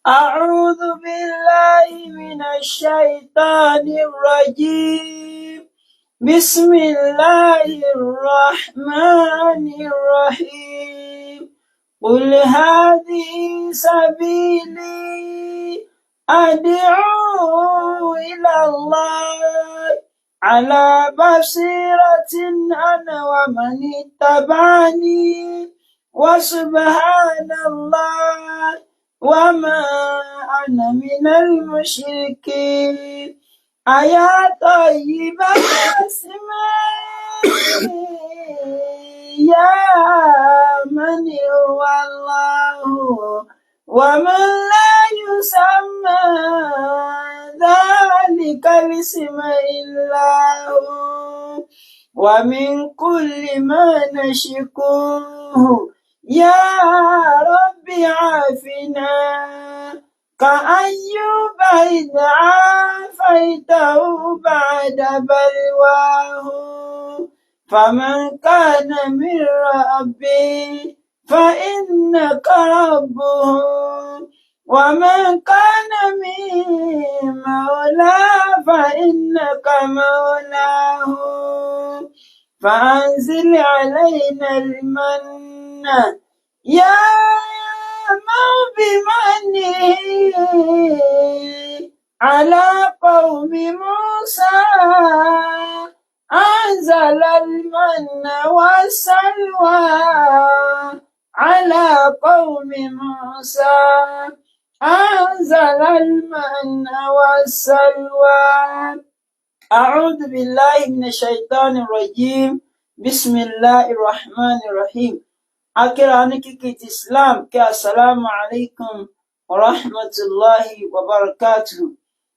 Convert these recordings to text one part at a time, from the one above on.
أعوذ بالله من الشيطان الرجيم. بسم الله الرحمن الرحيم. قل هذه سبيلي أدعو إلى الله على بصيرة أنا ومن اتبعني، وسبحان الله وما أنا من المشركين. أيا طيب الأسماء، يا من هو الله ومن لا يسمى ذلك الاسم إلا هو، ومن كل ما نشكوه يا رب عافنا، كأيوب إذ عافيته بعد بلواه. فمن كان من ربي فإنك ربه، ومن كان من مولاه فإنك مولاه. فأنزل علينا المن يا من بمنه على قوم موسى أنزل المن والسلوى، على قوم موسى أنزل المن والسلوى. أعوذ بالله من الشيطان الرجيم. بسم الله الرحمن الرحيم. A kíra ní kíkí ti Islam kí السلام عليكم ورحمة الله وبركاته.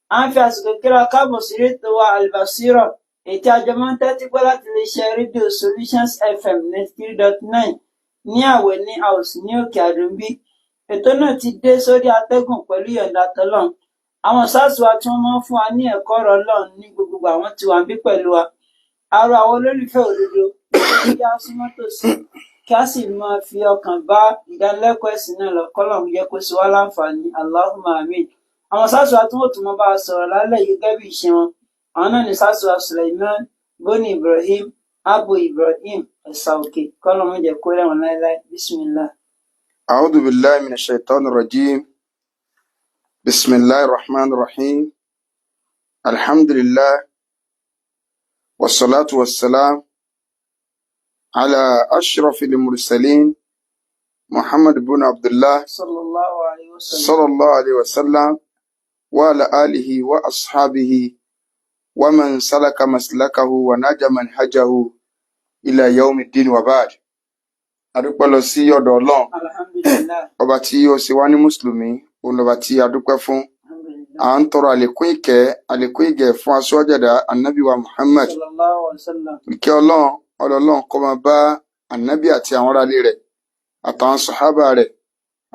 À ń fi àsìkò kíra káàbọ̀ sí rédíò wa Albasira, èyí tí a jọ máa ń tẹ́tí gbọ́ láti iléeṣẹ́ rédíò Solutions FM 93.9 ní Àwẹ̀ ní House ní Òkè Àdùnbí. Ètò náà ti dé sórí atẹ́gùn pẹ̀lú ìyọ̀ǹda tọlọ́run. Àwọn sáàsì wa tí wọ́n máa ń fún wa ní ẹ̀kọ́ ọ̀rọ̀ Ọlọ́run ní gbogbo àwọn tí wà ń bí pẹ̀lú wa. A rọ àwọn olólùfẹ́ òdodo kí á súnmọ́ tòsí, kí á sì máa fi ọkàn bá ìdánilẹ́kọ̀ọ́ ẹ̀sìn náà lọ, kọ́lọ́run jẹ́ kó ṣe wá láǹfààní. اللهم آمين. Àwọn sáàsì wa tí wọ́n tún máa bá a sọ̀rọ̀ lálẹ́ yìí gẹ́gẹ́ bí ìṣe wọn, àwọn náà ní sáàsì wa Suleiman Boni Ibrahim Abu Ibrahim Ẹ̀sà Òkè. Kọ́lọ́run jẹ́ kó rẹ̀wọ̀n láéláé. بسم الله. أعوذ بالله من الشيطان الرجيم. بسم الله الرحمن الرحيم. الحمد لله والصلاة والسلام على أشرف المرسلين محمد بن عبد الله صلى الله عليه وسلم. صلى الله عليه وسلم وعلى آله وأصحابه ومن سلك مسلكه ونهج منهجه إلى يوم الدين، وبعد. A dúpẹ́ lọ sí ọ̀dọ̀ Ọlọ́run, الحمد لله. ọba tí ó ṣe wá ní mùsùlùmí, òun lọba tí a dúpẹ́ fún. الحمد لله. À ń tọrọ àlékún ìkẹ́, àlékún ìgẹ̀ fún aṣíwájú ẹ̀dá, Ànábì wa Muhammad. صلى الله عليه وسلم. Ìkẹ́ Ọlọ́run, ọlọ́run kó máa bá Ànábì àti àwọn aráalé rẹ̀ àtàwọn sàhábà rẹ̀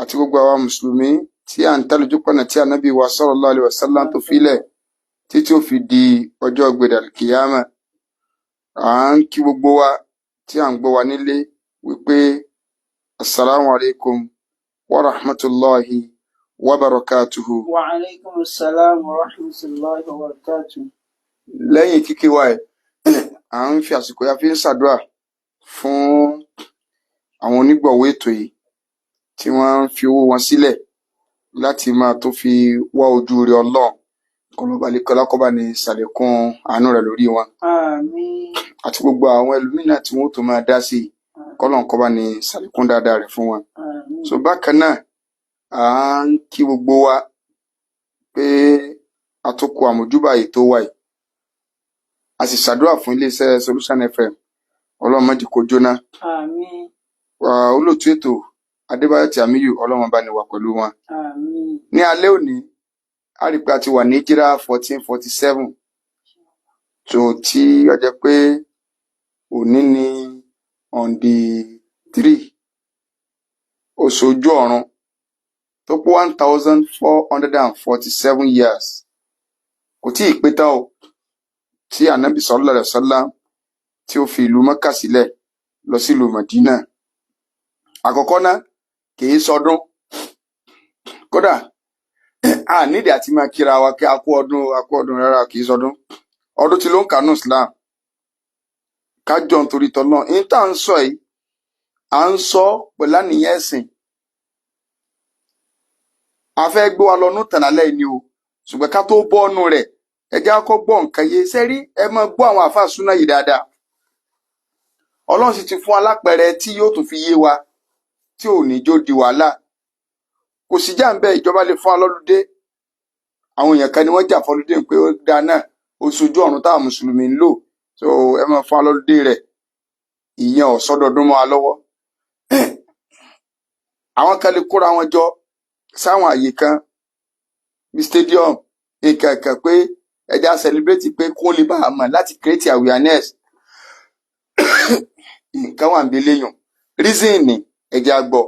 àti gbogbo àwa mùsùlùmí tí à ń tẹ̀lé ojúpọ̀nà tí Ànábì wa صلى الله عليه وسلم tó filẹ̀ títí ó fi di ọjọ́ gbèdà kìyàmà. À ń kí gbogbo wa tí à ń gbọ́ wa nílé wípé السلام عليكم ورحمة الله وبركاته. وعليكم السلام ورحمة الله وبركاته. Lẹ́yìn kíkí wa ẹ̀, à ń fi àsìkò yà fi ń ṣàdúrà fún àwọn onígbọ̀wọ́ ètò yìí tí wọ́n ń fi owó wọn sílẹ̀ láti máa tó fi wá ojú rẹ Ọlọ́run. Kọlọba lẹkọlá kọba ní ṣàlékún àánú rẹ̀ lórí wọn آمين. àti gbogbo àwọn ẹlòmíràn tí wọn ó tó máa dá sí i, kọlọ́n kọba ní ṣàlékún dáadáa rẹ̀ fún wọn. آمين. So bákan náà, à ń kí gbogbo wa pé a tó kó àmójúbà ètò wa yìí, a sì ṣàdúrà fún iléeṣẹ́ Solution FM. Ọlọ́run má jẹ́ kó jóná. آمين. Olóòtú ètò Adébáyọ̀ Tìámíyù, Ọlọ́run bá ní wà pẹ̀lú wọn. آمين. Ní alẹ́ òní, a rí i pé a ti wà ní jíra 1447 tó tí ó jẹ́ pé òní ni on the 3 oṣù ojú ọ̀run tó pé 1447 years, kò tí ì pé tán o, tí Ànábì صلى الله عليه وسلم tí ó fi ìlú Mẹ́kà sílẹ̀ lọ sí ìlú Mẹdínà. Àkọ́kọ́ náà, kì í sọdún kódà. A nídìí àti máa kíra wa kí a kú ọdún, a kú ọdún. Rárá, kì í sọdún. Ọdún tí ló ń kànú Islam. Ká jọ nítorí tọ́lọ́ ní tá à ń sọ yìí, à ń sọ pẹ̀lú àníyàn ẹ̀sìn. A fẹ́ gbé wa lọ nú tàn lálẹ́ yìí ni o, ṣùgbọ́n ká tó bọ́ ọ́nù rẹ̀, ẹ jẹ́ á kọ́ gbọ́ nǹkan yé sẹ́rí. Ẹ máa gbọ́ àwọn àáfàá súná yìí dáadáa. Ọlọ́run sì ti fún alápẹ̀rẹ̀ tí yóò tún fi yé wa, tí ò ní jó di wàhálà. Kò sí jà ń bẹ. Ìjọba lè fún alọ́lùdé. Àwọn èèyàn kan ni wọ́n jà fọlùdé pé ó dáa náà, ó sojú ọ̀run táwọn mùsùlùmí ń lò, so ẹ máa fún alọ́lùdé rẹ̀. Ìyẹn ò sọdọọdún mọ́ wa lọ́wọ́. Àwọn kan lè kóra wọn jọ sáwọn àyè kan bí stadium nǹkan kan pé ẹ jẹ́ á celebrate, pé kó lè bá a mọ̀ láti create awareness. Nǹkan wà ń bí léyàn reason ni. Ẹ jẹ́ á gbọ́.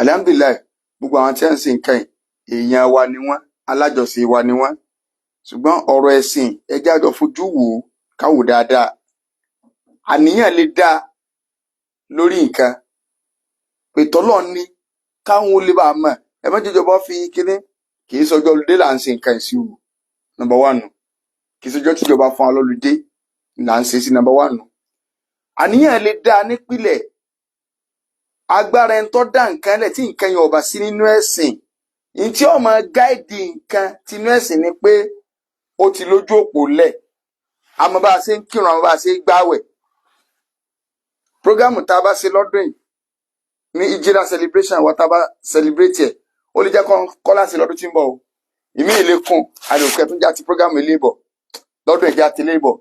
Alhamdulillahi, gbogbo àwọn tí wọ́n ń ṣe nǹkan yìí, èèyàn wa ni wọ́n, alájọṣe wa ni wọ́n. Ṣùgbọ́n ọ̀rọ̀ ẹ̀sìn, ẹ jẹ́ á jọ fojú wò ó, ká wò dáadáa. Àníyàn lè dáa lórí nǹkan pé tọ́lọ́ ní káwọn ó lè bá a mọ̀. Ẹ má jẹjọba fi kíní. Kì í sọjọ́ olùdé là ń ṣe nǹkan ìsìn o. Number one nù, kì í sọjọ́ tíjọba fún wa lọ́lùdé là ń ṣe sí. Number one nù, àníyàn lè dáa nípìnlẹ̀. Agbára ẹni tó dá nǹkan lẹ̀, tí nǹkan yẹn ò bá sí nínú ẹ̀sìn, ní tí ó máa guide nǹkan tinú ẹ̀sìn ni pé ó ti lójú òpó lẹ̀. Àmọ́ bá a ṣe ń kírun, àmọ́ bá a ṣe ń gbáwẹ̀. Program tá a bá ṣe lọ́dún yìí ní ìjìrà celebration wa, tá a bá celebrate ẹ̀, ó lè jẹ́ kọ́lá sí lọ́dún tí ń bọ̀ o. Ìmí ìlé kùn àdòkẹ́ tún já ti program ilé bọ̀ lọ́dún. Ẹ̀já ti lé bọ̀,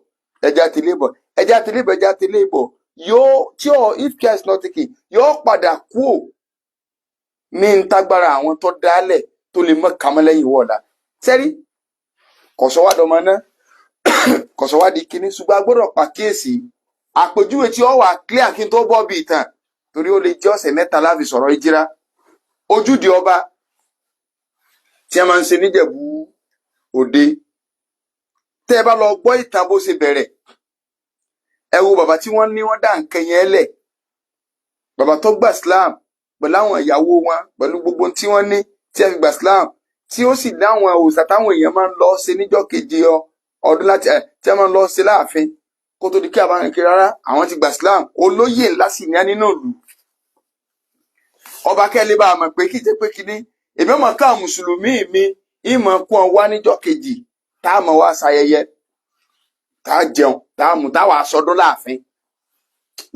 ẹ̀já ti lé bọ̀, ẹ̀já ti lé bọ̀, ẹ̀já ti lé bọ̀. Yóò tí ò, if care is not taken, yóò padà kú ò ní ntágbára àwọn tó dálẹ̀ tó lè mọ́ kàmọ́ lẹ́yìn wọ̀ọ̀la sẹ́rí. Kọ̀sọ́wádọ́mọ náà, kọ̀sọ́wádìí kínní, ṣùgbọ́n a gbọ́dọ̀ pàkíyèsí àpèjúwe tí ó wà clear kí n tó bọ́ bí ìtàn, torí ó lè jẹ́ ọ̀sẹ̀ 3 láfi sọ̀rọ̀ ìjìrá. Ojúde ọba tí a máa ń ṣe níjẹ̀bú Òde, tẹ́ ẹ bá lọ gbọ́ ìtàn bó ṣe bẹ̀rẹ̀, ẹ wo bàbá tí wọ́n ní wọ́n dá nǹkan yẹn lẹ̀, bàbá tó gbà Islam pẹ̀lú àwọn ìyàwó wọn, pẹ̀lú gbogbo tí wọ́n ní tí ẹ fi gbà Islam, tí ó sì dáwọn òòṣà táwọn èèyàn máa ń lọ ṣe níjọ́ keje ọdún láti ẹ tí wọ́n máa ń lọ ṣe láàfin, kó tó di kí àbáwọn kiri rárá, àwọn ti gbà Islam. Olóyè ńlá sì ní nínú ìlú ọba. Kẹ́lẹ́ bá a mọ̀ pé kì í jẹ́ pé kíní èmi ọmọ káwọn mùsùlùmí mi ìmọ̀ kún ọ wá níjọ́ kejì, tá a mọ̀ wá ṣayẹyẹ, tá a jẹun, tá a mú, tá a wà sọdún láàfin,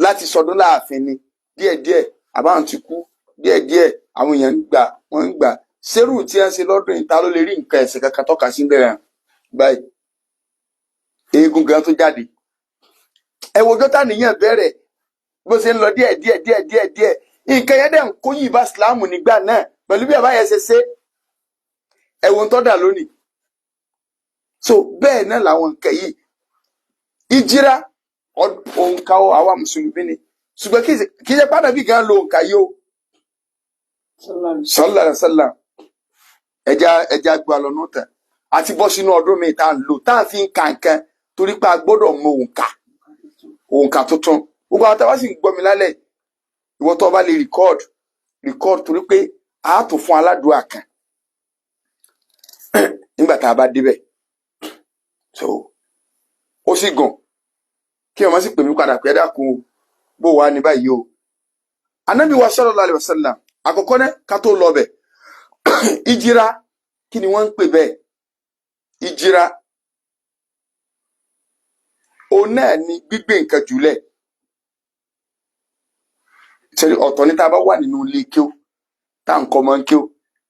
láti sọdún láàfin ni. Díẹ̀díẹ̀ àbáwọn ti kú, díẹ̀díẹ̀ àwọn èèyàn ń gbà, wọ́n ń gbà sẹ́rù tí wọ́n ṣe lọ́dún yìí. Ta ló lè rí nǹkan ẹ̀sìn kankan tọ́ka sí bẹ̀rẹ̀ báyìí? Eégún gan tó jáde, ẹ wo ọjọ́ táníyàn bẹ̀rẹ̀, bó ṣe ń lọ díẹ̀ díẹ̀ díẹ̀ díẹ̀ díẹ̀. Nǹkan yẹn dẹ̀ ń kó yìí bá Ìsìláàmù nígbà náà pẹ̀lú bí àbá yẹn ṣe ṣe. Ẹ wo ń tọ́ dà lónìí. So bẹ́ẹ̀ náà làwọn nǹkan yìí. Ìjìrá, òǹkà àwa mùsùlùmí ni, ṣùgbọ́n kì í ṣe pàdánù bí gan lo òǹkà yìí o. Sallallahu alaihi wasallam. Ẹja ẹja gba lọ nù tán àti bọ́ sínú ọdún mi tá à ń lò, tá à fi ń ka nǹkan, torí pé a gbọ́dọ̀ mọ òǹkà, òǹkà tuntun. Gbogbo àwọn táwa sì ń gbọ́ mi lálẹ́, ìwọ tó bá lè record, record, torí pé a tó fún aládùúgbò kan nígbà tá a bá débẹ̀. So ó sì gùn kí ọmọ sì pè mí padà pé ẹ dákun o, bó wà ní báyìí o. Anabi wa sallallahu alaihi wasallam, àkọ́kọ́ náà, ká tó lọ bẹ̀, ìjìra, kí ni wọ́n ń pè bẹ́ẹ̀? Ìjìra, òun náà ni gbígbé nǹkan jùlẹ̀. Ṣe ọ̀tọ̀ ní tá a bá wà nínú ilé kéw, tá à ń kọ́ mọ́ ń kéw,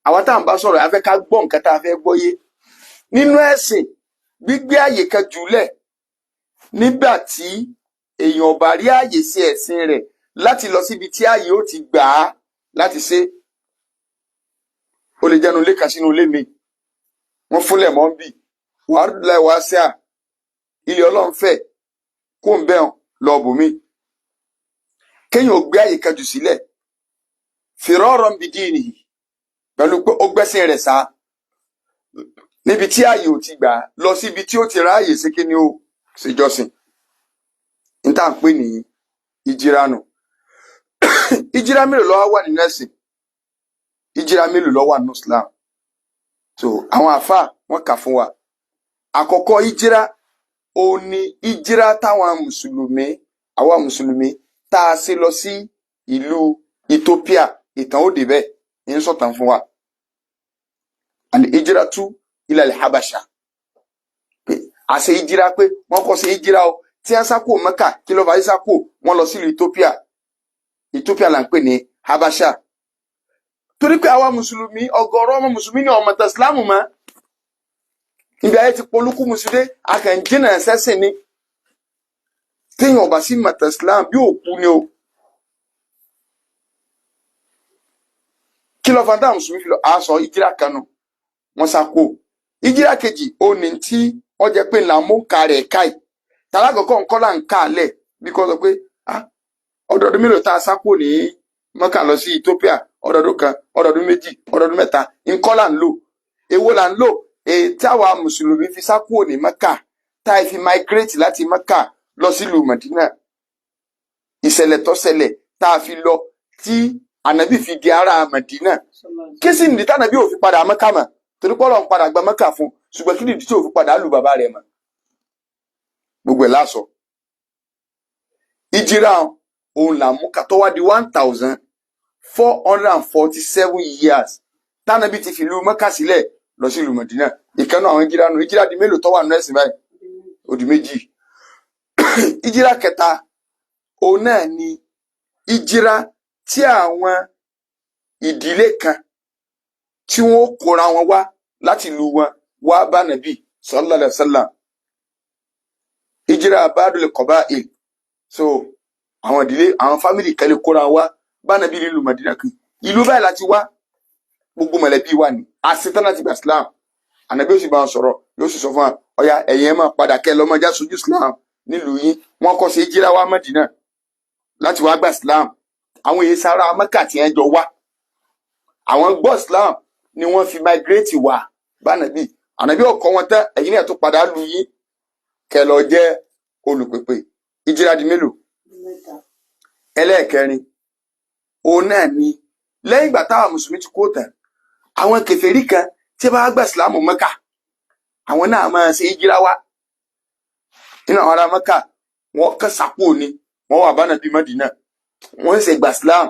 àwa tá à ń bá sọ̀rọ̀, a fẹ́ ká gbọ́ nǹkan tá a fẹ́ gbọ́ yé nínú ẹ̀sìn. Gbígbé àyè kan jùlẹ̀ nígbà tí èèyàn ò bá rí àyè sí ẹ̀sìn rẹ̀ láti lọ síbi tí àyè ó ti gbà á láti ṣe. Ó lè jẹ́nu ilé kan sínú ilé mi, wọ́n fúnlẹ̀ mọ́ ń bì wàá láì wá sí à ilé Ọlọ́run fẹ̀ kó ń bẹ́ẹ̀ lọ bòmí. Kéèyàn ò gbé àyè kan jù sílẹ̀ firaran bidinihi, pẹ̀lú pé ó gbẹ́sìn rẹ̀ sá níbi tí ààyè ò ti gbà á, lọ síbi tí ó ti ráàyè sí kí ni ó ṣèjọsìn. Ní tá à ń pè ní ìjìra nù. Ìjìra mélòó ló wà nínú ẹ̀sìn? Ìjìra mélòó ló wà nínú Islam? Àwọn àáfàá wọn kà fún wa. Àkọ́kọ́ ìjírá, òun ni ìjírá táwọn mùsùlùmí, àwa mùsùlùmí tá a ṣe lọ sí ìlú Ethiopia. Ìtàn ó dé bẹ́ẹ̀ ń sọ̀tàn fún wa. Al-hijratu ila al-Habasha, pé àṣẹ ìjírá, pé wọ́n kọ́ ṣe ìjírá o tí wọ́n sá kúrò Mẹ́kà. Kí ló fà sá kúrò? Wọ́n lọ sílùú Ethiopia. Ethiopia là ń pè ní Habasha, torí pé àwa mùsùlùmí, ọ̀gọ̀rọ̀ ọmọ mùsùlùmí ní ọmọ tẹ Islam mọ́. Ibi ayé ti polúkú mùsùlùmí, akànjínà sẹ́sìn ni. Téèyàn ọba sí mọ̀tẹ̀ Islam, bí òkú ni o. Kí ló fà táwọn mùsùlùmí fi lọ aṣọ ìjírá kanu wọn sá kú? Ìjírá kejì ó ní tí ó jẹ́ pé là ń mú ká rẹ̀ káì tàlákọ̀ọ́kọ́ nǹkan là ń ká lẹ̀ bí kò sọ pé ah, ọdọọdún mélòó tá a sá kúrò ní Mọ́kà lọ sí Ethiopia? Ọdọọdún kan, ọdọọdún méjì, ọdọọdún mẹ́ta nǹkan là ń lò. Èwo là ń lò? Èyí táwa mùsùlùmí fi sá kúrò ní Mọ́kà, tá a fi migrate láti Mọ́kà lọ sílùú Mọ̀dínà, ìṣẹ̀lẹ̀ tó ṣẹlẹ̀ tá a fi lọ, tí ànábì fi di ará Mọ̀dínà. Kí sì nìdí tànàbí ò fi padà Mọ́kà mọ́? Torí pé Ọlọ́run padà gba Mọ́kà fún un, ṣùgbọ́n kí nìdí tí ò fi padà lù bàbá rẹ̀ mọ́? Gbogbo ẹ̀ láṣọ. Ìjìrà òun là mú ká tó wá di 1447 years tànàbí ti fi ìlú Mọ́kà sílẹ̀ lọ sí ìlú Mọ̀dínà. Ìkànnì àwọn ìjìrà nù. Ìjìrà di mélòó tó wà nínú ẹ̀sìn báyìí? Ó di méjì. Ìjìrà kẹta, òun náà ni ìjìrà tí àwọn ìdílé kan tí wọn kóra wọn wá láti ìlú wọn wá bá nàbì sallallahu alaihi wasallam, ìjìrà ba'dul qaba'il. So àwọn ìdílé, àwọn family kan lè kóra wá bá nàbì nílùú Madina kí ìlú báyìí láti wá, gbogbo mọ̀lẹ́bí wa ni àṣetán láti gba Islam. Ànàbí ó sì bá wọn sọ̀rọ̀, yóò sì sọ fún wa, ọ̀ya, ẹ̀yin ẹ̀ máa padà kẹ́ ẹ lọ́mọdé aṣojú Islam nílùú yín. Wọ́n kọ́ sí ìjìrà wá Madina láti wá gba Islam. Àwọn èyí sára Mẹ́kà tí wọ́n jọ wá, àwọn gbọ́ Islam ni wọ́n fi migrate wá bánàbí. Ànàbí ọkọ wọn tán, ẹ̀yin náà tó padà lu yín kẹ́ lọ jẹ́ olùpèpè. Ìjìrà di mélòó? Ẹlẹ́ẹ̀kẹrin, òun náà ni lẹ́yìn ìgbà táwọn mùsùlùmí ti kó tán, àwọn kèfèrí kan tí bá gba Islam Mẹ́kà, àwọn náà máa ṣe ìjìrà wá nínú àwọn ará Mẹ́kà. Wọ́n kàn sápò ni wọ́n wà bánàbí Mádínà, wọ́n ṣe gba Islam.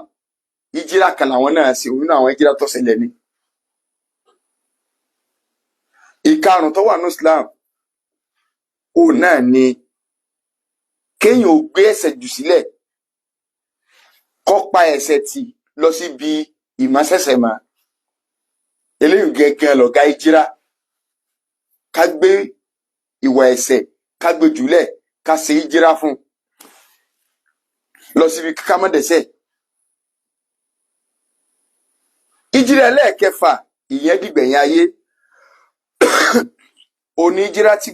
Ìjìrà kan làwọn náà ṣe nínú àwọn ìjìrà tó ṣẹlẹ̀ ni. Ìkarùn tó wà ní Islam, òun náà ni kéèyàn ò gbé ẹ̀ṣẹ̀ jù sílẹ̀, kó pa ẹ̀ṣẹ̀ tì lọ síbi ìmọ̀ṣẹ̀ṣẹ̀ mọ́. Eléyìí gẹ́gẹ́ lọ̀gá ìjìrà. Ká gbé ìwà ẹ̀ṣẹ̀, ká gbé jùlẹ̀, ká ṣe ìjìrà fún lọ síbi ká má dẹ́ṣẹ̀. Ìjìrà ẹlẹ́ẹ̀kẹfà, ìyẹn dìgbẹ̀yìn ayé. Òní ìjìrà tí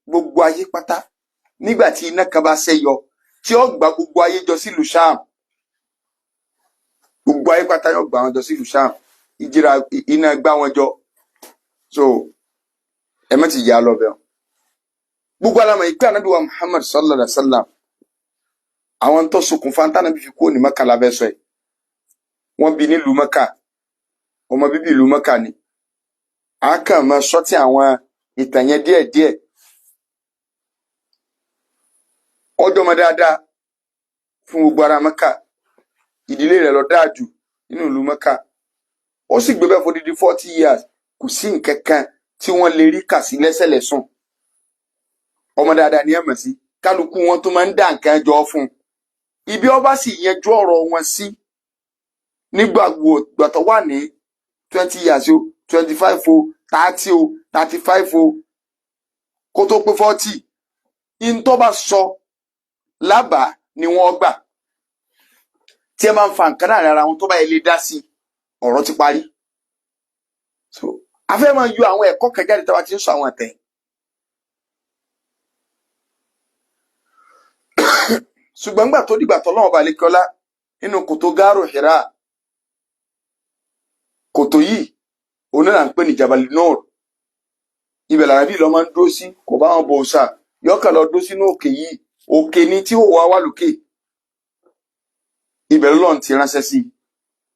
gbogbo ayé pátá, nígbà tí iná kan bá ṣẹ́yọ tí ó gba gbogbo ayé jọ sílùú Ṣáàm, gbogbo ayé pátá yóò gbà wọn jọ sílùú Ṣáàm. Ìjìrà iná gbá wọn jọ. So ẹ má ti yà á lọ bẹ́ẹ̀. Gbogbo alamọ ìpè ànábì wa Muhammad sallallahu alaihi wa sallam, àwọn tó ṣokùnfà tánàbí fi kúrò ní Mẹ́kà lábẹ́ sọ yìí. Wọ́n bí nílùú Mẹ́kà, ọmọ bíbí ìlú Mẹ́kà ni. A kàn máa sọtí àwọn ìtàn yẹn díẹ̀díẹ̀. Ọjọ́ ọmọ dáadáa fún gbogbo ará Mẹ́kà. Ìdílé rẹ̀ lọ dáa jù nínú ìlú Mẹ́kà. Ó sì gbé bẹ́ẹ̀ fún odidi 40 years. Kò sí nǹkan kan tí wọ́n lè rí kà sí lẹ́sẹ̀lẹ́sùn. Ọmọ dáadáa ni ẹ mọ̀ sí. Kálukú wọn tó máa ń dá nǹkan jọ fún un. Ibi ọba sì yanjú ọ̀rọ̀ wọn sí nígbà gbàtọ̀ wà ní 20 years o, 25 o, 30 o, 35 o, kó tó pé 40, ìntọ́ bá sọ lábàá ni wọ́n gbà. Tí ẹ máa ń fa nǹkan láàrin ara wọn, tó bá yẹ lè dá sí, ọ̀rọ̀ ti parí. So a fẹ́ máa yọ àwọn ẹ̀kọ́ kan jáde tá a bá ti ń sọ àwọn ẹ̀tẹ̀. Ṣùgbọ́n gbà tó dìgbà tọ́lọ́wọ́n bá lékọ́lá nínú kòtò gáàrò Hira, kòtò yìí òun náà ń pè ní Jabal Nur. Ibẹ̀ làrá bí lọ́ máa ń dúró sí, kò bá wọn bọ̀ ọ̀sà, yọkàn lọ dúró sínú òkè yìí. Òkè ni tí ó wà wà lókè. Ibẹ̀ lọ́lọ́run ti ránṣẹ́ sí,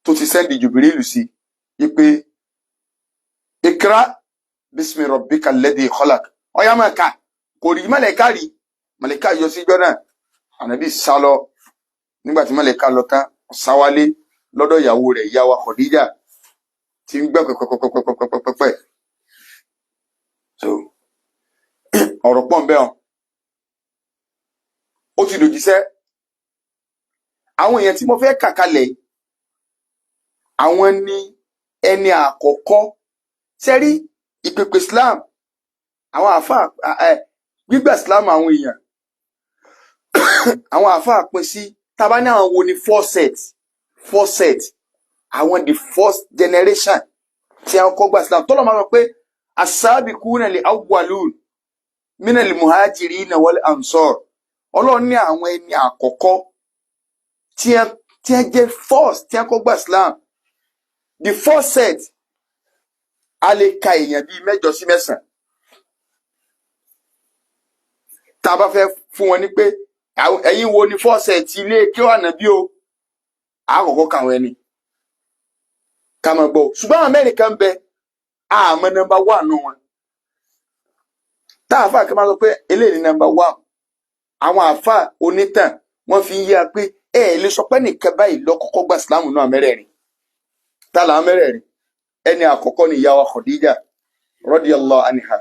tó ti sẹ́ndì Jùbìrìlù sí i pé Ikra Bismi rabbika alladhi khalaq. Ọ̀yá máa kà, kò rí màláíkà, rí màláíkà yọ síjọ́ náà. Ànábì sá lọ. Nígbà tí màláíkà lọ tán, ó sá wálé lọ́dọ̀ ìyàwó rẹ̀, ìyá wa Khadija, tí ń gbẹ́ pẹ́pẹ́pẹ́pẹ́pẹ́pẹ́. So ọ̀rọ̀ pọ̀ ń bẹ́ ọ̀, ó ti dòjíṣẹ́. Àwọn èèyàn tí mo fẹ́ kà kalẹ̀, àwọn ni ẹni àkọ́kọ́ sẹ́rí ìpèpè Islam. Àwọn àáfàá gbígbà Islam, àwọn èèyàn, àwọn àáfàá pín sí tábà ní àwọn wo ni first set, àwọn the first generation tí a kọ́ gba Islam, tọ́lọ́ máa sọ pé as-sabiquna al-awwalun minal muhajirina wal ansar. Ọlọ́run ní àwọn ẹni àkọ́kọ́ tí a jẹ́ first tí a kọ́ gba Islam, the first set, a lè ka èèyàn bíi 8 sí 9. Tá a bá fẹ́ fún wọn ní pé ẹ̀yin wo ni first set ilé kí wà nàbí o, àkọ́kọ́ kàwọn ẹni ká máa gbọ́. Ṣùgbọ́n àwọn mẹ́rin kan bẹ, àmọ́ number one nù wọn. Tá àáfàá kan máa sọ pé eléyìí ni number one, àwọn àáfàá onítàn wọ́n fi ń yé wa pé ẹ ẹ lè sọ pé nìkan báyìí lọ kọ́kọ́ gba ìsìlámù náà. Mẹ́rẹ̀ẹ̀rin tá làwọn mẹ́rẹ̀ẹ̀rin? Ẹni àkọ́kọ́ ni ìyá wa Khadija radiyallahu anha,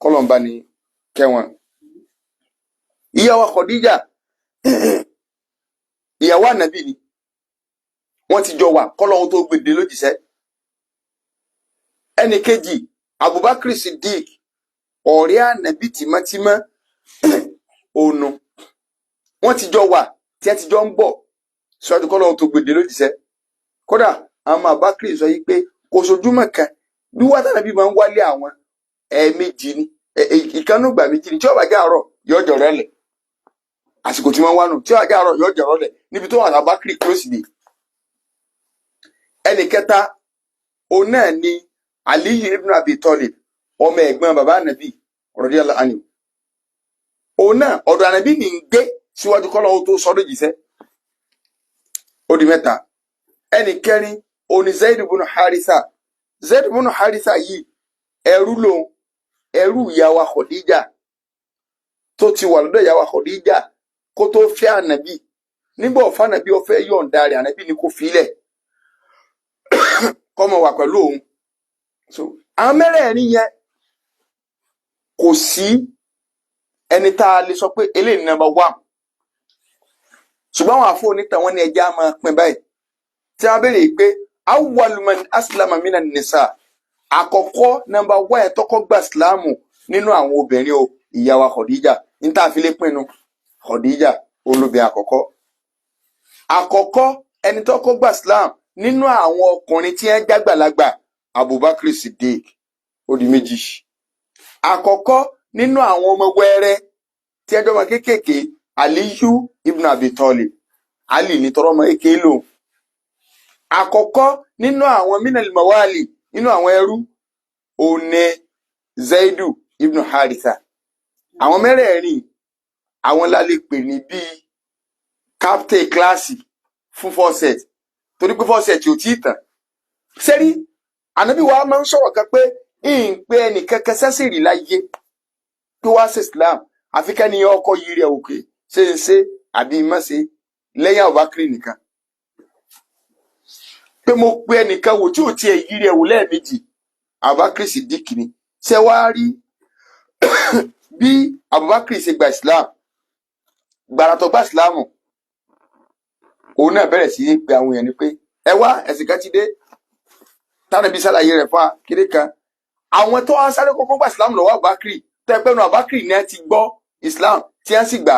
kọ́lọ̀mbà ni kẹwọn. Ìyá wa Khadija, ìyàwó ànábì ni, wọ́n ti jọ wà kọ́lọ́hún tó gbèdé lójíṣẹ́. Ẹnì kejì, Abubakar Siddiq, ọ̀rẹ́ ànábì tímọ́tímọ́ ònu, wọ́n ti jọ wà tí ẹ ti jọ ń bọ̀ síwájú kọ́lọ́hún tó gbèdé lójíṣẹ́. Kódà àwọn ọmọ Abubakar sọ yìí pé kò sojúmọ́ kan bí wọ́n tàbí máa ń wálé àwọn, ẹ̀ẹ̀mejì ni, ìkànnùgbà méjì ni. Tí ó bá jẹ́ àárọ̀, yóò jọ̀rọ̀ lẹ̀, àsìkò tí wọ́n wá nù. Tí ó bá jẹ́ àárọ̀, yóò jọ̀rọ̀ lẹ̀ níbi tó wà ní Abubakar close dé. Ẹnì kẹta, òun náà ni Aliyu ibn Abi Talib, ọmọ ẹ̀gbọ́n bàbá ànàbì radiyallahu anhu. Òun náà, ọ̀dọ̀ ànàbì ní ń gbé síwájú kọ́lọ́hún tó sọ́dọ̀ jíṣẹ́. Ó di mẹ́ta. Ẹnì kẹrin, òun ni Zaid ibn Haritha. Zaid ibn Haritha yìí, ẹrú lòun, ẹrú ìyá wa Khadija, tó ti wà lọ́dọ̀ ìyá wa Khadija kó tó fẹ́ ànàbì. Nígbà ọ̀fà ànàbì ó fẹ́ yọ̀ǹda rẹ̀, ànàbì ní kó filẹ̀ kọ́mọ wà pẹ̀lú òun. So àwọn mẹ́rẹ̀ẹ̀rin yẹn, kò sí ẹni tá a lè sọ pé eléyìí ní number one. Ṣùgbọ́n àwọn àfọ onítàn wọn ní ẹjẹ́ á máa pín báyìí. Tí wọ́n béèrè pé awwalu man aslama minan nisa, àkọ́kọ́ number one ẹ̀ tọ́kọ́ gba ìsìláàmù nínú àwọn obìnrin o, ìyá wa Khadija. Ní tá a fi lè pinnu, Khadija olóbìn àkọ́kọ́. Àkọ́kọ́ ẹni tọ́kọ́ gba islam nínú àwọn ọkùnrin tí wọ́n jágbàlagbà, Abubakar Siddiq. Ó di méjì. Àkọ́kọ́ nínú àwọn ọmọ wẹ́rẹ́ tí ẹjọ́ ọmọ kéékèèké, Aliyu ibn Abi Talib, Ali ní tọrọ ọmọ èké lòun. Àkọ́kọ́ nínú àwọn minal mawali, nínú àwọn ẹrú, òní Zaidu ibn Haritha. Àwọn mẹ́rẹ̀ẹ̀rin, àwọn la lè pè ní bíi captain kíláàsì fún first set, torí pé first set ò tí ì tàn sẹ́rí. Ànábì wa máa ń sọ̀rọ̀ kan pé ń pé ẹnìkankan sẹ́sìn rí láyé pé wá sí Islam, àfi kẹ́ni ọkọ̀ yìí rẹ̀ òkè ṣe ń ṣe àbí má ṣe, lẹ́yìn Abubakar nìkan. Pé mo pe ẹnìkan wò tí ò tiẹ̀ yí rẹ̀ wò lẹ́ẹ̀mejì, Abubakar Siddiq ni. Ṣé wàá rí bí Abubakar ṣe gba Islam? Gbàràtọ̀ gba Islam, òun náà bẹ̀rẹ̀ sí í pe àwọn èèyàn ní pé ẹ wá, ẹ̀sìn kan ti dé tánàbí sàlàyé rẹ̀ fún wa kéré kan. Àwọn tó wá sáré kọ́kọ́ gba Islam lọ́wọ́ Abubakar, tó ẹ pẹ́nu Abubakar ní ẹ ti gbọ́ Islam tí wọ́n sì gbà.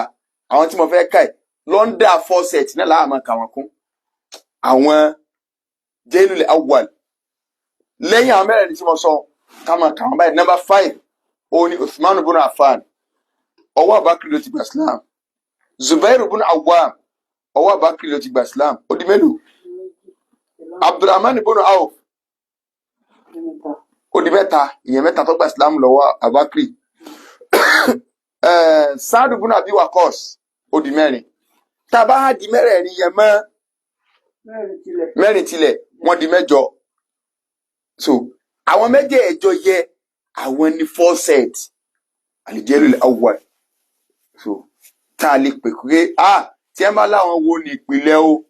Àwọn tí mo fẹ́ kà ẹ̀ lọ́ndà first set náà láàmú kà wọ́n kún àwọn jailul awwal. Lẹ́yìn àwọn mẹ́rẹ̀ẹ̀rin tí mo sọ, ká máa kà wọ́n báyìí. Number five, òun ni Uthman ibn Affan, ọwọ́ Abubakar ló ti gba Islam. Zubair ibn Awwam, ọwọ́ Abubakar ló ti gba Islam. Ó di mélòó? Abdulrahman ibn Auf, ó di mẹ́ta. Ìyẹn mẹ́ta tó gba Islam lọ́wọ́ Abubakar. Saad ibn Abi Waqqas, ó di mẹ́rin. Tá a bá di mẹ́rẹ̀ẹ̀rin yẹn mọ́ mẹ́rin tilẹ̀, wọ́n di mẹ́jọ. So àwọn mẹ́jẹ̀ẹ̀jọ yẹ, Àwọn ní first set al-jailul awwal. So tá a lè pè pé a tí ẹ bá láwọn wo ní ìpìlẹ̀ o,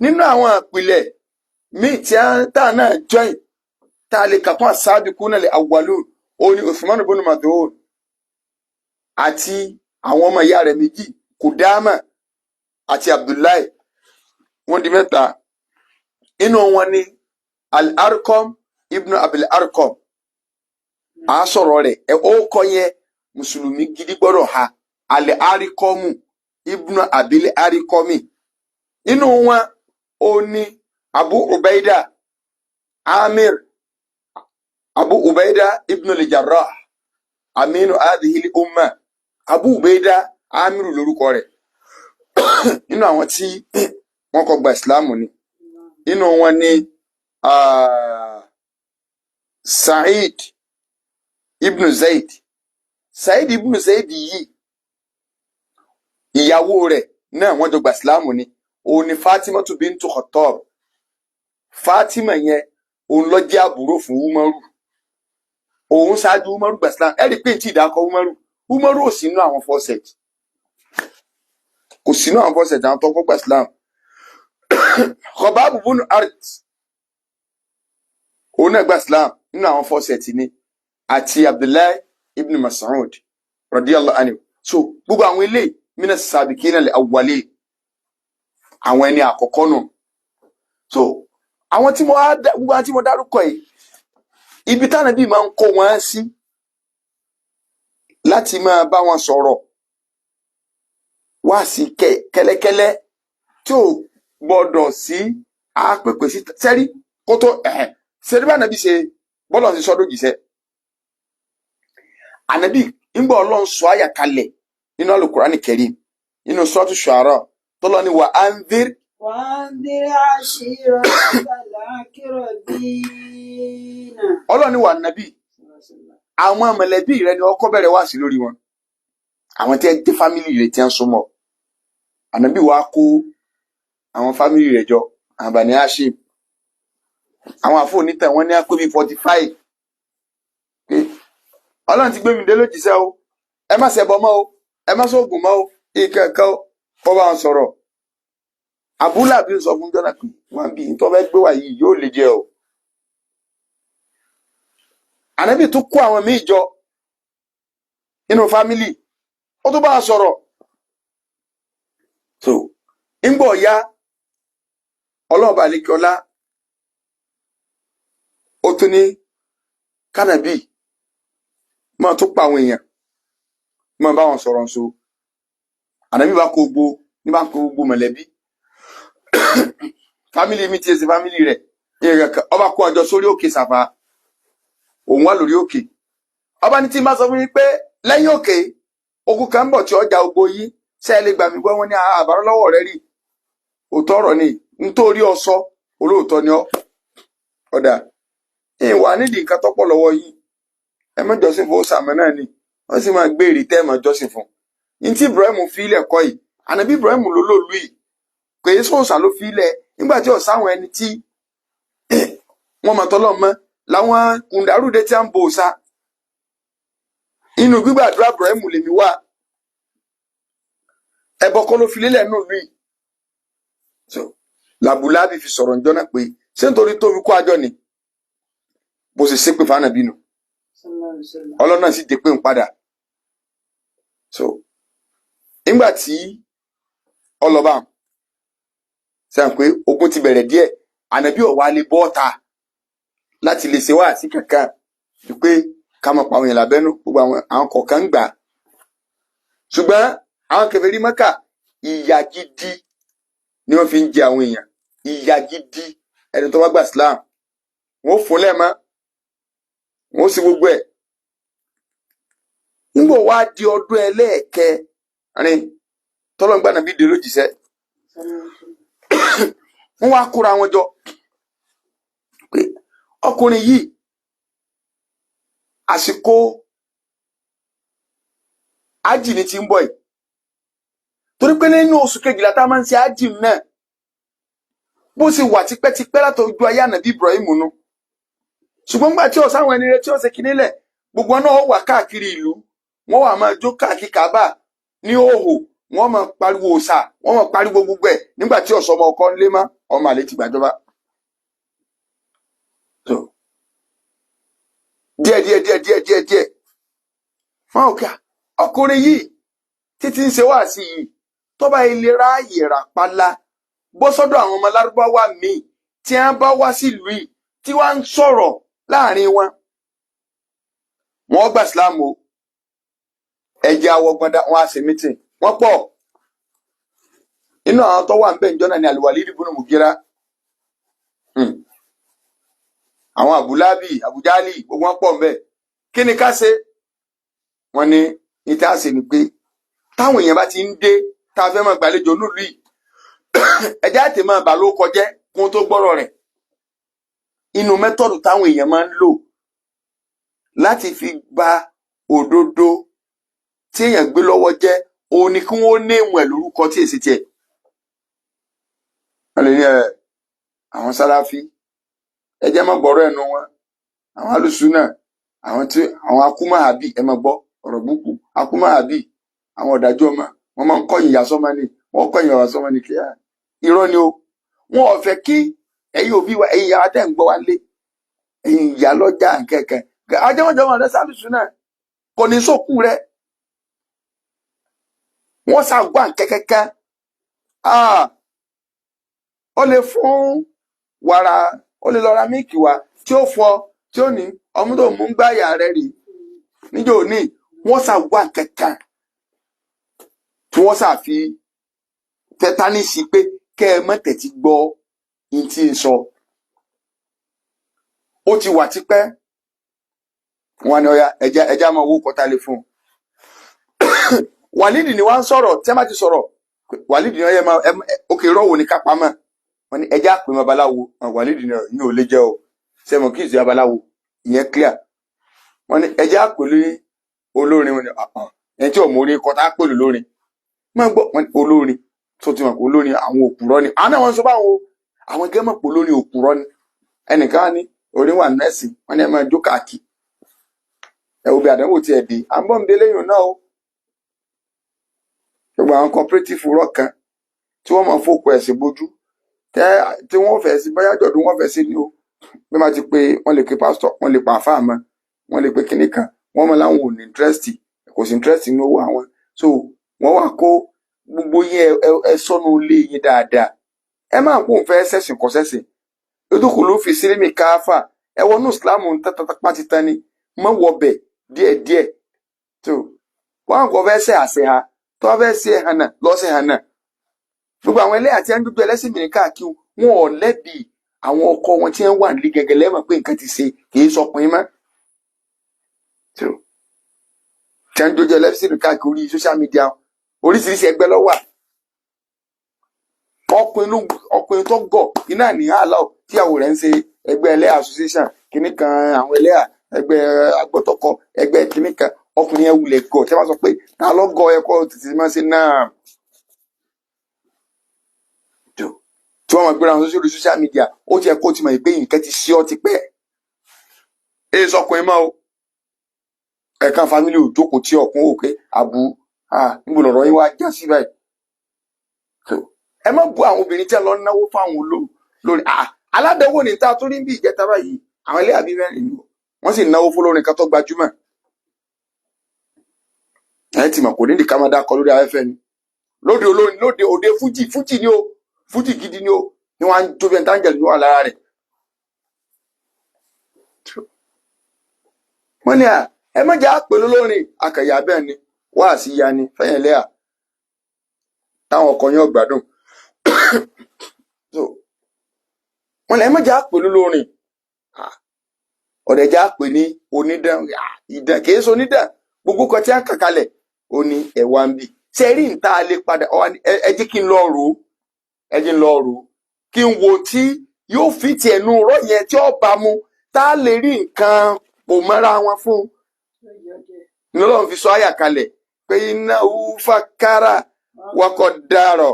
nínú àwọn ìpìlẹ̀ míì tí a tá a náà join, tá a lè kà kún as-sabiquna al-awwalun, ó ní Uthman ibn Mad'un àti àwọn ọmọ ìyá rẹ̀ méjì, Kudama àti Abdullahi, wọ́n di mẹ́ta. Inú wọn ni Al-Arqam ibn Abil Arqam, à á sọ̀rọ̀ rẹ̀. Ẹ ó kọ́ yẹn, mùsùlùmí gidi gbọ́dọ̀ ha Al-Arqamu ibn Abil Arqami. Inú wọn ó ní Abu Ubaida Amir, Abu Ubaida ibn al-Jarrah, aminu hadhihi al-umma. Abu Ubaida Amiru lórúkọ rẹ̀. Nínú àwọn tí wọ́n kọ́ gba ìsìláàmù ni. Nínú wọn ni Sa'id ibn Zaid. Sa'id ibn Zaid yìí, ìyàwó rẹ̀ náà, wọ́n jọ gba ìsìláàmù ni. Òun ni Fatima bintu Khattab. Fatima yẹn, òun ló jẹ́ àbúrò fún Umaru. Òun ṣáájú Umaru gba ìsìláàmù. Ẹ rí i pé tí ìdákọ Umaru, Umaru ò sínú àwọn first set, kò sínú àwọn first set àwọn tó kọ́ gba ìsìláàmù. Khabbab ibn Art, òun náà gba islam, nínú àwọn first set ni, àti Abdullahi ibn Mas'ud radiyallahu anhu. So gbogbo àwọn eléyìí, mina sabiqina al-awwalin, àwọn ẹni àkọ́kọ́ nù. So àwọn tí mo á gbogbo àwọn tí mo dárúkọ yìí, ibi táwọn ẹbí máa ń kó wọn sí láti máa bá wọn sọ̀rọ̀ wá sí kẹ́lẹ́kẹ́lẹ́ tí ò gbọ́dọ̀ sí àpèpè sí sẹ́rí kó tó ẹ̀hẹ̀ sẹ́rí bá nàbí ṣe bọ́lọ̀ sí sọ́dọ̀ jìṣẹ́ ànábì. Ńgbà Ọlọ́run sọ àyà kalẹ̀ nínú Al-Qur'ani Karim, nínú Suratu Shu'ara, tọ́lọ́ ni wa anzir وأنذر عشيرتك الأقربين. Ọlọ́run ni wà nàbí, àwọn mọ̀lẹ́bí rẹ ni ọkọ bẹ̀rẹ̀ wá sí lórí wọn, àwọn tí ẹ jẹ́ family rẹ tí ẹ ń súnmọ́. Ànábì wa kó àwọn family rẹ jọ, àwọn Bani Hashim. Àwọn àfọ onítàn wọn ní á pé bíi 45, pé Ọlọ́run ti gbé mi dé lójíṣẹ́ o, ẹ má ṣẹbọ mọ́ o, ẹ má ṣoògùn mọ́ o, ìkẹ̀kẹ́ o. Kọ́ bá wọn sọ̀rọ̀. Abúláàbí sọ fún jọ́nà pé wọ́n bí tó fẹ́ gbé wá yìí yóò lè jẹ o. Ànábì tún kó àwọn míì jọ nínú family, ó tún bá wọn sọ̀rọ̀. So ńgbọ̀ ya, ọlọ́ọ̀bà àlekíọ́lá ó tún ní kánàbì máa tún pa àwọn èèyàn, máa bá wọn sọ̀rọ̀ nso. Ànábì bá kó gbogbo ní bá kó gbogbo mọ̀lẹ́bí, family mi tí ẹ ṣe family rẹ̀, ọba kó àjọ sórí òkè Sàfà. Òun wà lórí òkè. Ọba ní tí n bá sọ fún yín pé lẹ́yìn òkè, ogun kan ń bọ̀ tí ọjà ogbó yín, ṣé ẹ lè gbà mí gbọ́? Wọn ní àbárọ́ lọ́wọ́ rẹ rí òótọ́ ọ̀rọ̀ ni nítorí ọsọ olóòótọ́ ni ọ. Ọ̀dà ìwà nídìí nǹkan tọ́pọ̀ lọ́wọ́ yín, ẹ má jọ́sìn fún sàmọ́ náà ni wọ́n sì máa gbé èrè tẹ́ ẹ máa jọ́sìn fún ní tí Ibrahim fi ilẹ̀ kọ́ yìí. Ànábì Ibrahim ló lòlú yìí, kò yẹ sóòsà ló fi ilẹ̀ nígbà tí ọ̀sá àwọn ẹni tí wọ́n mọ̀ tọ́lọ́ mọ́ làwọn kùndàrúdẹ tí a ń bo òòṣà. Inú gbígbàdúrà Ibrahim lèmi wà. Ẹbọ kọ́ ló fi lélẹ̀ nù lù yìí. So làbúlábì fi sọ̀rọ̀ njọ́ náà pé ṣé nítorí tó fi kó àjọ ni bó ṣe ṣépè fánàbí nù. Sallallahu alaihi wasallam. Ọlọ́nà sì dé pé ń padà. So nígbà tí ọlọ́ba sẹ́yìn pé ogun ti bẹ̀rẹ̀ díẹ̀, ànábì ọ̀wá lè bọ́ ọ̀ta láti lè ṣe wá sí kankan ju pé ká máa pa àwọn èèyàn lábẹ́nú. Gbogbo àwọn kọ̀ọ̀kan ń gbà á, ṣùgbọ́n àwọn kèfèrí Mẹ́kà, ìyà gidi ni wọ́n fi ń jẹ àwọn èèyàn, ìyà gidi. Ẹni tó bá gba Islam, wọ́n ó fún lẹ́ẹ̀mọ́, wọ́n ó sì gbogbo ẹ̀. Ńgbò wá di ọdún ẹlẹ́ẹ̀kẹrin tọ́lọ́ngbà nàbí dé lójíṣẹ́, Sallallahu alaihi wasallam. Wọ́n wá kóra wọn jọ pé ọkùnrin yìí, àsìkò ájì ni ti ń bọ̀ yìí, torí pé nínú oṣù kejìlá tá a máa ń ṣe ájì náà, bó ṣe wà tipẹ́tipẹ́ látọjú ayé ànàbí Ibrahim nu. Ṣùgbọ́n nígbà tí ọ̀sán àwọn ẹni rẹ tí ó ṣe kinní lẹ̀, Gbogbo wọn náà wà káàkiri ìlú, wọ́n wà máa jó káàkiri Kábà ní òhò, wọ́n máa pariwo òòṣà, wọ́n máa pariwo gbogbo ẹ̀ nígbà tí ọ̀sọ́mọ ọkọ ń lé mọ́, ọmọ àlè ti gbàjọba. So, díẹ̀ díẹ̀ díẹ̀ díẹ̀ díẹ̀ díẹ̀ wọn ò kí ọkùnrin yìí títí ń ṣe wá sí yìí, tó bá ilé ráàyè ràpálá bọ́ sọ́dọ̀ àwọn ọmọ lárúbáwá míì tí wọ́n bá wá sílùú yìí tí wọ́n ń sọ̀rọ̀ láàrin wọn, wọ́n gbà sílámù o. Ẹ̀jẹ̀ àwọ̀gbọ̀ndà wọn á ṣe mítìn, wọ́n pọ̀. Inú àwọn tó wà ń bẹ̀ ń jọ́nà ní Al-Walid ibn Mugira, àwọn Abúlábì, Abujali, gbogbo wọn pọ̀ ń bẹ̀. Kí ni ká ṣe? Wọ́n ní ní tá a ṣe ni pé táwọn èèyàn bá ti ń dé tá a fẹ́ máa gbàlejò nílùú yìí, ẹjẹ́ àti máa bà ló kọjẹ́ kó tó gbọ́rọ̀ rẹ̀. Inú method táwọn èèyàn máa ń lò láti fi gba òdodo tí èèyàn gbé lọ́wọ́ jẹ́ òun ni kí wọ́n ní ìwọ̀n ẹ̀ lórúkọ tí èsì tiẹ̀. Wọ́n lè ní ẹ àwọn sáláfí, ẹjẹ́ má gbọ́rọ̀ ẹnu wọn, àwọn alùsùnà, àwọn tí àwọn akúmọ̀hábì, ẹ má gbọ́ ọ̀rọ̀ búkú akúmọ̀hábì, àwọn ọ̀dájú ọmọ wọn máa ń kọ̀yìn ìyá sọ́mọ ni, wọ́n kọ̀yìn bàbá sọ́mọ ni. Kíá irọ́ ni o. Wọn ò fẹ́ kí ẹ̀yin òbí wa, ẹ̀yin ìyá wa tẹ̀ ń gbọ́ wa lé, ẹ̀yin ìyá lọ́jà nkẹ̀kẹ́ ajẹ́wọ́jọ́ wọn rẹ sálùsùnà kò ní sókù rẹ, wọ́n ṣàgbà kẹ́kẹ́kẹ́. Ó lè fún wàrà, ó lè lọ ra míìkì wá tí ó fọ tí ó ní ọmú tó mú gbáyà rẹ rè níjọ́ òní. Wọ́n ṣàgbà kẹ́kẹ́ tí wọ́n ṣàfi tẹtánìsì pé kẹ́ ẹ má tẹ̀tí gbọ́ ní tí ń sọ. Ó ti wà tipẹ́. Wọn ni ọya ẹja ẹja máa wó kọta lè fún un. Wàlídì ni wọ́n ń sọ̀rọ̀ tí wọ́n bá ti sọ̀rọ̀, wàlídì ni ọyẹ máa ẹ òkè rọ́wọ́ ní ká pamọ́. Wọ́n ní ẹja pè babaláwo. Wàlídì ni ìyẹn ò lè jẹ́ o, sẹ́mo kí ìsìn babaláwo ìyẹn clear. Wọ́n ní ẹja pè ní olórin. Wọn ni ẹni tí ò mọ orin kọta pè lórin máa gbọ́. Wọ́n ní olórin tó ti mọ̀ pé olórin àwọn òpùrọ́ ni àwọn náà. Wọ́n sọ báwo àwọn gẹ́gẹ́ mọ̀ pé olórin òpùrọ́ ni. Ẹnìkan á ní orin wà nẹ́ẹ̀sì, wọ́n ní ẹ máa jó káàkiri. Ẹ wo bí àdánwò tiẹ̀ dé, à ń bọ̀ ń bí eléyìí náà o. Gbogbo àwọn cooperative rọ̀ kan tí wọ́n máa fòkù ẹ̀sìn bójú tí wọ́n fẹ́ sí bóyá jọ̀dún wọ́n fẹ́ sí ni o. Bí wọ́n ti pé wọ́n lè pe pásítọ̀, wọ́n lè pa àfáà mọ́, wọ́n lè pe kinní kan, wọ́n mọ̀ láwọn ò ní interest, kò sí interest nínú owó àwọn. So wọ́n wá kó gbogbo yín ẹ sọ́nù ilé yín dáadáa. Ẹ máa kó òun fẹ́ sẹ̀sìn kọ́ sẹ̀sìn lódòkòló fi sílẹ̀mì káfà ẹ wọnú ìsìlámù tátàtàpá títan ni mọ́ wọbẹ̀ díẹ̀díẹ̀ tó wọn kò fẹ́ sẹ́ àṣẹ ha tó fẹ́ ṣe hànà lọ́sẹ̀ hànà. Gbogbo àwọn ẹlẹ́yà tí wọ́n ń gbégbé ẹlẹ́sìn mìíràn káàkiri, wọn ò lẹ́bi àwọn ọkọ wọn tí wọ́n wà nílé gẹ́gẹ́ lẹ́mọ̀ pé nǹkan ti ṣe, kì í sọkùnrin mọ́ tí wọ́n ń gbégbé ẹlẹ́sìn mìíràn káàkiri orí social media, oríṣiríṣi ẹgbẹ́ ló wà. Ọkùnrin tó gọ̀ iná ní àlọ́ tíyàwó rẹ̀ ń ṣe ẹgbẹ́ ẹlẹ́yà association kìnnì kan, àwọn ẹlẹ́yà ẹgbẹ́ agbọ́tọ̀kọ ẹgbẹ́ kìnnì kan. Ọkùnrin yẹn wulẹ̀ gọ̀ tí wọ́n sọ pé ta ló gọ̀ ẹ̀kọ́ tètè máa ṣe náà tí wọ́n máa gbéra wọn sórí social media. Ó ti ẹ̀ kó ti mọ̀ pé nǹkan ti ṣe ọ́ ti pẹ́ ẹ sọkùnrin mọ́ o. Ẹ̀kan family ò jókòó tí ọkùn òkè àbú níbo lọ̀rọ̀ yín wá já sí báyìí. Ẹ má bu àwọn obìnrin tí ẹ lọ náwó fáwọn olórí aládàáwò ní ta tó rí bí ìjẹta báyìí. Àwọn ilé àbí mẹ́rin ni wọ́n sì náwó fún olórin kan tó gbajúmọ̀. Ẹ ti mọ̀ kò nídìí ká máa dákọ lórí afẹ́fẹ́ ni. Lóde olórin, lóde òde fújì, fújì ni o, fújì gidi ni o, ni wọ́n á ń jó bí ẹni táǹgẹ̀lì ló wà lára rẹ̀. Wọ́n ní à ẹ má jẹ́ àpè lólórin akẹ̀yà bẹ́ẹ̀ ni wá sí ya ni fẹ́yìn lẹ́yà táwọn ọkọ yẹn ò gbádùn. Wọ́n ní ẹ má jẹ́ àpè lólórin, ọ̀dẹ̀ jẹ́ àpè ní onídàn, ìdàn kìí ṣe onídàn. Gbogbo kan tí a kà kalẹ̀ ó ní ẹ̀wà ń bì ṣe rí níta lè padà. Ẹ jẹ́ kí n lọ rò ó, ẹ jẹ́ n lọ rò ó kí n wo tí yóò fi tiẹ̀ nu ọ̀rọ̀ yẹn tí ó bá mu tá a lè rí nǹkan kò mọ́ra wọn fún un. Lọ́lọ́run fi sọ àyà kalẹ̀ pé iná fàkàrà wakọ̀ dàrọ̀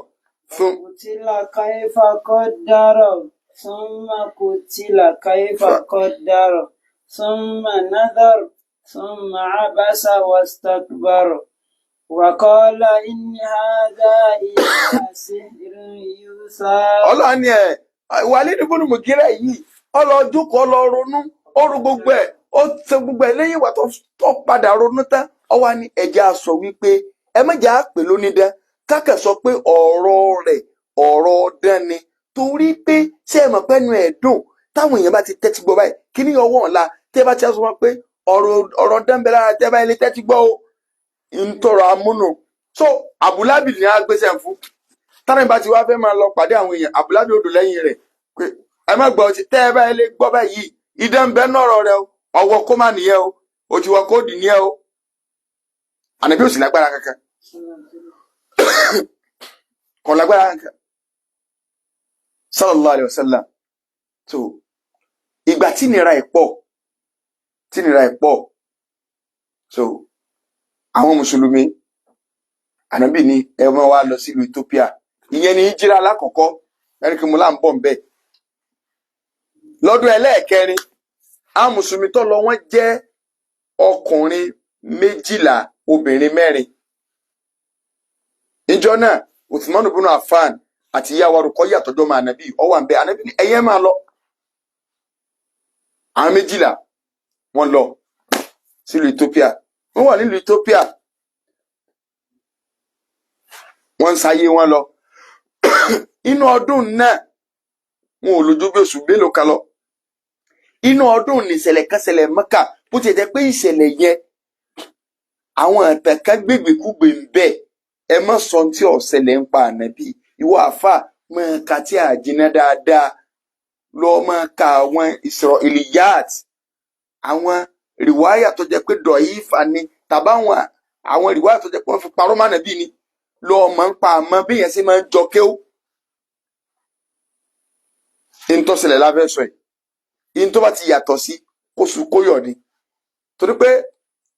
fún. Kutila kaifa qaddara, thumma kutila kaifa qaddara, thumma nadhar. ثم عبس واستكبر وقال إن هذا إلا سحر يؤثر. Ọlọ́run ni ẹ̀ Walid ibn Mugira yìí, ọlọ́dúnkọ̀ ọlọ́ronú, ó ro gbogbo ẹ̀, ó ṣe gbogbo ẹ̀. Lẹ́yìn ìwà tó padà ronú tán, ó wá ní ẹ̀jẹ̀ á sọ wípé ẹ mẹ́jẹ̀ á pè lónídán, kákẹ́ sọ pé ọ̀rọ̀ rẹ̀ ọ̀rọ̀ ọdán ni, torí pé ṣé ẹ mọ̀ pé ẹnu ẹ̀ dùn, táwọn èèyàn bá ti tẹ́tí gbọ́ báyìí, kí ní ọwọ́ ọ̀la tẹ́ bá ti sọ wọn pé ọ̀rọ̀ dán bẹ lára tẹ́ bá ilé tẹ́tí gbọ́ o, ń tọrọ amúnú. So Abúlábì ní agbésẹ̀ fún tánà bá ti wá fẹ́ máa lọ pàdé àwọn èèyàn, Abúlábì odò lẹ́yìn rẹ̀ pé ẹ má gbọ́, tẹ́ ẹ bá ilé gbọ́ báyìí, idán bẹ nọ̀rọ̀ rẹ o, ọwọ́ kó má nìyẹn o, òtí wọ kóòdù nìyẹn o. Ànábì ò sì lágbára kankan, kò lágbára kankan, sallallahu alayhi wa sallam. So ìgbà tí nira ẹ̀ pọ̀, tí nira ẹ̀ pọ̀, so àwọn mùsùlùmí, ànábì ní ẹ máa wá lọ sílùú Ethiopia. Ìyẹn ní ìjírà alákọ̀ọ́kọ́ ẹni kí mo là ń bọ̀ nbẹ. Lọ́dún ẹlẹ́ẹ̀kẹrin, àwọn mùsùlùmí tó lọ, wọ́n jẹ́ ọkùnrin 12, obìnrin 4. Níjọ́ náà, Uthman ibn Affan àti ìyá wa Ruqayya àtọ́jọ́ máa ànábì ọwọ́ àǹbẹ. Ànábì ní ẹ̀yẹ́ máa lọ. Àwọn 12 wọ́n lọ sílùú Ethiopia. Wọ́n wà nílùú Ethiopia, wọ́n ń sáyé wọn lọ. Inú ọdún náà, wọn ò lójú bí oṣù mélòó kan lọ. Inú ọdún ní ìṣẹ̀lẹ̀ kan ṣẹlẹ̀ Mẹ́kà. Bó ti jẹ́ pé ìṣẹ̀lẹ̀ yẹn, àwọn ẹ̀tàn kan gbégbèkúgbè ń bẹ, ẹ má sọ tí ó ṣẹlẹ̀ ń pa ànábì. Ìwọ àáfà máa ka tí a jìnnà dáadáa lọ, máa ka àwọn Israiliyat, àwọn rìwáyà tó jẹ́ pé dọ̀yífà ni, tàbáwọn àwọn rìwáyà tó jẹ́ pé wọ́n fi parọ́ mọ́ ànábì ni, lọ́ọ́ máa ń pa àmọ́ bí yẹn ṣe máa ń jọ kéwú. Ntọ́sẹ̀lẹ̀ lábẹ́ sọ yìí, ntọ́ bá ti yàtọ̀ sí kóṣù kóyọ̀ ni, torí pé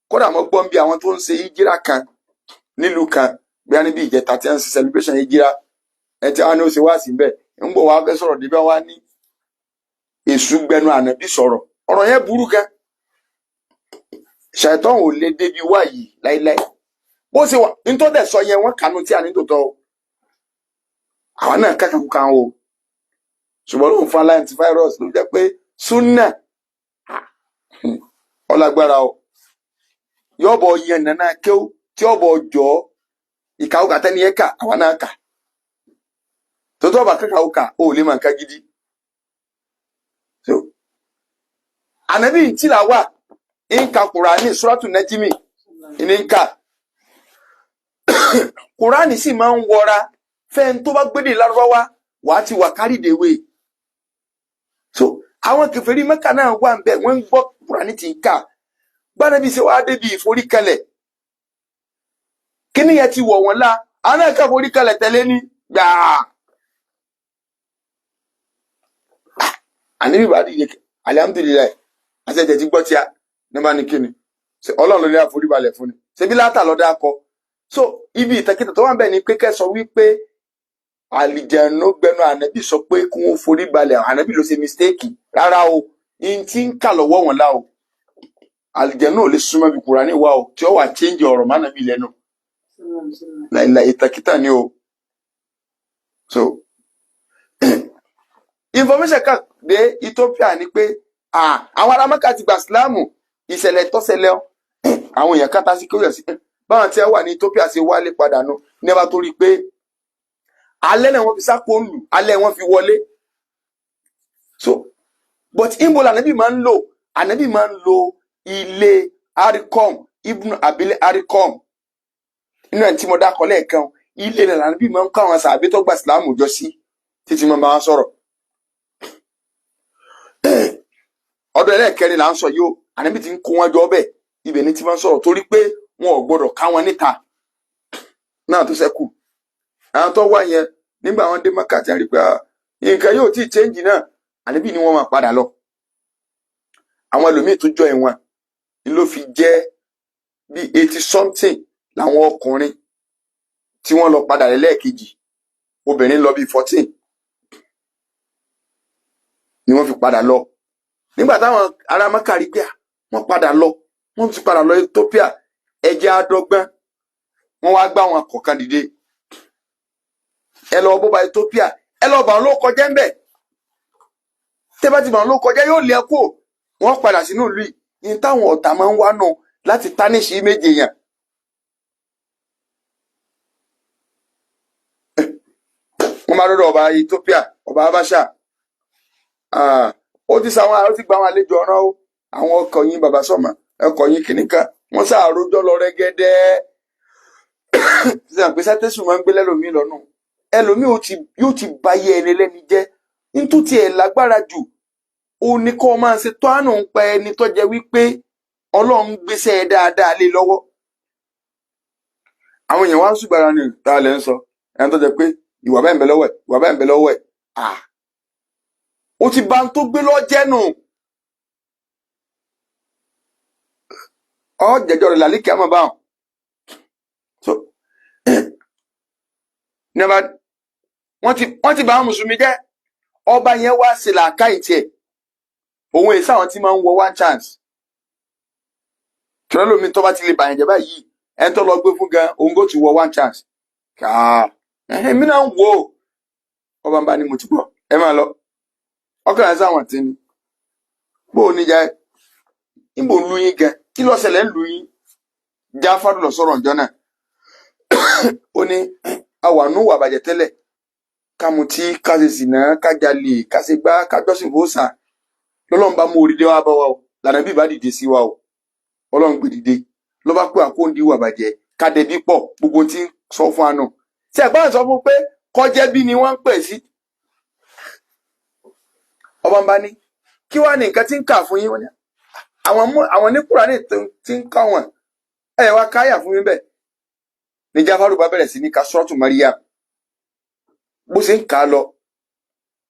kódà mo gbọ́n bí àwọn tó ń ṣe ìjírà kan nílùú kan bí wọ́n níbi ìjẹta tí wọ́n ń ṣe celebration ìjírà ẹ, tí wọ́n ní ó ṣe wá sí bẹ́ẹ̀, ń bọ̀ wá fẹ́ sọ̀rọ̀ níbẹ̀, wá ní èṣù gbẹnu ànábì sọ̀rọ̀. Ọ̀rọ̀ yẹn burú gan. Ṣàìtàn ò lè débi wá yìí láíláí. Bó ṣe wà ntọ́ dẹ̀ sọ yẹn, wọ́n kànú tí a ní tòótọ́ o, àwọn náà kàkàkùkà o, ṣùgbọ́n lóun fún antivirus ló jẹ́ pé súnà ọlágbára o, yọ̀bọ̀ yẹn nana kéw tí ọ̀bọ̀ jọ ìkàwé kàtẹ́ni yẹn kà, àwa náà kà tótó ọba kàkàwé kà ó lè máa ń ká gidi. So ànábì ntí là wà nka Kùránì, suratu Najimi ní nka Kùránì sì máa ń wọra fẹ́ẹ́n tó bá gbédè Lárúbáwá wàá ti wà carried away. So àwọn kèfèrí Mẹ́kà náà wà ń bẹ̀, wọ́n ń gbọ́ Kùránì tí ń kà. Gbanabi ṣe wàá débi ìforíkalẹ̀, kíní yẹn ti wọ̀ wọ́n lá, àwọn náà kà foríkalẹ̀ tẹ̀lé ní gbàá. Àníbi bá dìde, alihamudulilayi, àti ẹ̀jẹ̀ ti gbọ́ tí a ní bá ní kíni Ọlọ́run ló ní àforíbalẹ̀ fún ni ṣebí látà lọ́dọ̀ akọ. So ibi ìtàkìtà tó wà ń bẹ̀ ni pé kẹ́ sọ wípé àlìjẹ̀nu gbẹnu ànábì sọ pé kí wọ́n foríbalẹ̀, ànábì ló ṣe mistake. Rárá o, n tí ń kà lọ́wọ́ wọn lá o, àlìjẹ̀nu ò lè súnmọ́ bí Kùránì wà o tí ó wà change ọ̀rọ̀ má nàbí lẹ́nu láìláì. Ìtàkìtà ni o. So information kan dé Ethiopia ni pé àwọn ará Mẹ́kà ti gbà sílámù. Ìṣẹ̀lẹ̀ tó ṣẹlẹ̀ o, àwọn èèyàn kátà sí kéwìyàn sí báwọn tí wọ́n wà ní Ethiopia ṣe wálé padà nù ní ẹ bá tó rí i pé alẹ́ náà wọ́n fi sápò ń lù, alẹ́ wọ́n fi wọlé. So but imbola ànábì máa ń lò, ànábì máa ń lo ilé Arikom ibnu Abil Arikom nínú ẹ̀ tí mo dákọ lẹ́ẹ̀kan. Ilé rẹ̀ lànábì máa ń kọ́ àwọn sàbí tó gbà sílámù jọ sí títí máa bá wọn sọ̀rọ̀. Ọdún ẹlẹ́ẹ̀kẹrin là ń sọ yìí o. Ànábì ti ń kó wọn jọ bẹ́ẹ̀, ibẹ̀ ni ti máa ń sọ̀rọ̀, torí pé wọn ò gbọdọ̀ ká wọn níta náà tó ṣẹ́kù. Àwọn tó wá yẹn nígbà wọn dé Mẹ́kà tí a rí pé nǹkan yóò tí ì change náà, ànábì ni wọ́n máa padà lọ. Àwọn ẹlòmíì tó jọ ìwọ̀n ni ló fi jẹ́ bí 80 something làwọn ọkùnrin tí wọ́n lọ padà lẹ́ẹ̀kejì, obìnrin lọ bíi 14 ni wọ́n fi padà lọ. Nígbà táwọn ará Mẹ́kà rí pé wọ́n padà lọ, Wọ́n ti padà lọ Ethiopia. Ẹ̀jẹ̀ àdọ́gbọ́n wọ́n wá gbá àwọn kọ̀ọ̀kan dìde. Ẹ lọ bó ba Ethiopia, ẹ lọ bà wọn ló kọjá ńbẹ. Tẹ́ bá ti bà wọn ló kọjá, yóò lé ẹ kó wọ́n padà sínú ìlú yìí. Ní táwọn ọ̀tá máa ń wá nù láti tánìṣì méje yẹn. Wọ́n máa dọ́dọ̀ ọba Ethiopia, ọba Habasha. Ó ti sàwọn, ó ti gba àwọn àlejò ọ̀ràn o. Àwọn ọkọ̀ yín bàbá sọ̀mọ́ ọkọ̀ yín kìnnìkan wọ́n sàròjọ́ lọ rẹ́gẹ́dẹ́. Ṣe àpèsè tẹ̀sùn máa ń gbé lẹ́lòmíì lọ́nà ẹlòmíì yóò ti bayé ẹni lẹ́ni jẹ́. Nítòtí ẹ̀ lágbára jù ó ní kó o máa ṣe tó àánú ń pa ẹni tó jẹ́ wípé Ọlọ́run gbéṣẹ́ dáadáa lé lọ́wọ́. Àwọn èèyàn wá ń ṣùgbọ́n ara ni tá a lè ń sọ ẹni tó jẹ́ pé ìwà bẹ́ẹ̀ ń bẹ lọ́wọ́ ẹ̀, ìwà bẹ́ẹ̀ ń bẹ lọ́wọ́ ẹ̀. Ó ti ba ń tó gbé lọ jẹ́ nù. Ọ jẹjọ rẹ làlíkì àmọ́ báwọn. So never wọ́n ti bá àwọn mùsùlùmí jẹ́. Ọba yẹn wá sí làákàyè tiẹ̀. Òun èsì àwọn tí máa ń wọ one chance. Kìlọ́ lómi tó bá ti lè bàyàn jẹ́ báyìí, ẹni tó lọ gbé fún gan òun kò ti wọ one chance. Kàá èmi náà ń wò ó. Ọba ń bá ní mo ti gbọ́, ẹ máa lọ. Ọkàn ẹ̀ sáwọn tí ni. Bó o níjà níbo ń lu yín gan? Kí ló ṣẹlẹ̀ ń lu yín? Jáfárù lọ sọ̀rọ̀ ọjọ́ náà. Ó ní àwànú wà bàjẹ́ tẹ́lẹ̀. Ká mutí, ká ṣe sìnà, ká jalè, ká ṣe gbá, ká jọ́sìn fòósà. Lọ́lọ́run bá mú orí dé wá bá wa o. Lànà bí ìbá dìde sí wa o. Ọlọ́run gbé dìde. Ló bá pé àkóńdí wà bàjẹ́, ká dẹbí pọ̀, gbogbo tí ń sọ fún àná. Ṣé ẹ̀gbọ́n sọ fún pé kọjẹ́ bí ni wọ́n ń pè sí? Ọba ń bá ní kí wàá ní nǹkan tí ń kà fún yín? Wọ́n ní àwọn ní Kùránì tí ń kà wọ́n. Ẹ wá káyà fún mi bẹ́ẹ̀. Ní Jáfárù bá bẹ̀rẹ̀ sí ní ka Suratu Maryam. Bó ṣe ń kà á lọ,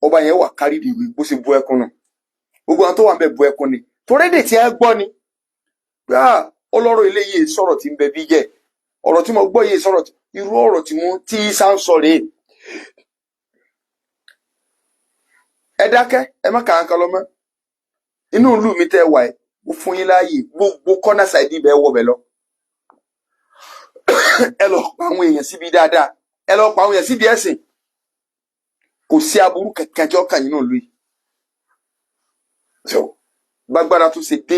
ọba yẹn wà kárí ìwé bó ṣe bu ẹkún nù. Gbogbo àwọn tó wà ń bẹ̀ bu ẹkún ni. Torí èdè tí ẹ gbọ́ ni. Pé ọlọ́rọ̀ eléyìí sọ̀rọ̀ tí ń bẹ bí jẹ́. Ọ̀rọ̀ tí mo gbọ́ yìí sọ̀rọ̀ irú ọ̀rọ̀ tí mo tí Ìsá ń sọ rèé. Ẹ dákẹ́, ẹ má kà á kan lọ mọ́. Inú ìlú mi tẹ́ wà ẹ́, mo fún yín láàyè gbogbo kọ́nà ṣáìdì ibẹ̀ wọ̀ bẹ̀ lọ. Ẹ lọ pa àwọn èèyàn síbi dáadáa. Ẹ lọ pa àwọn èèyàn síbi ẹ̀sìn. Kò sí aburú kankan tí ó kàn yín náà lóyè. So, gbàgbára tó ṣe dé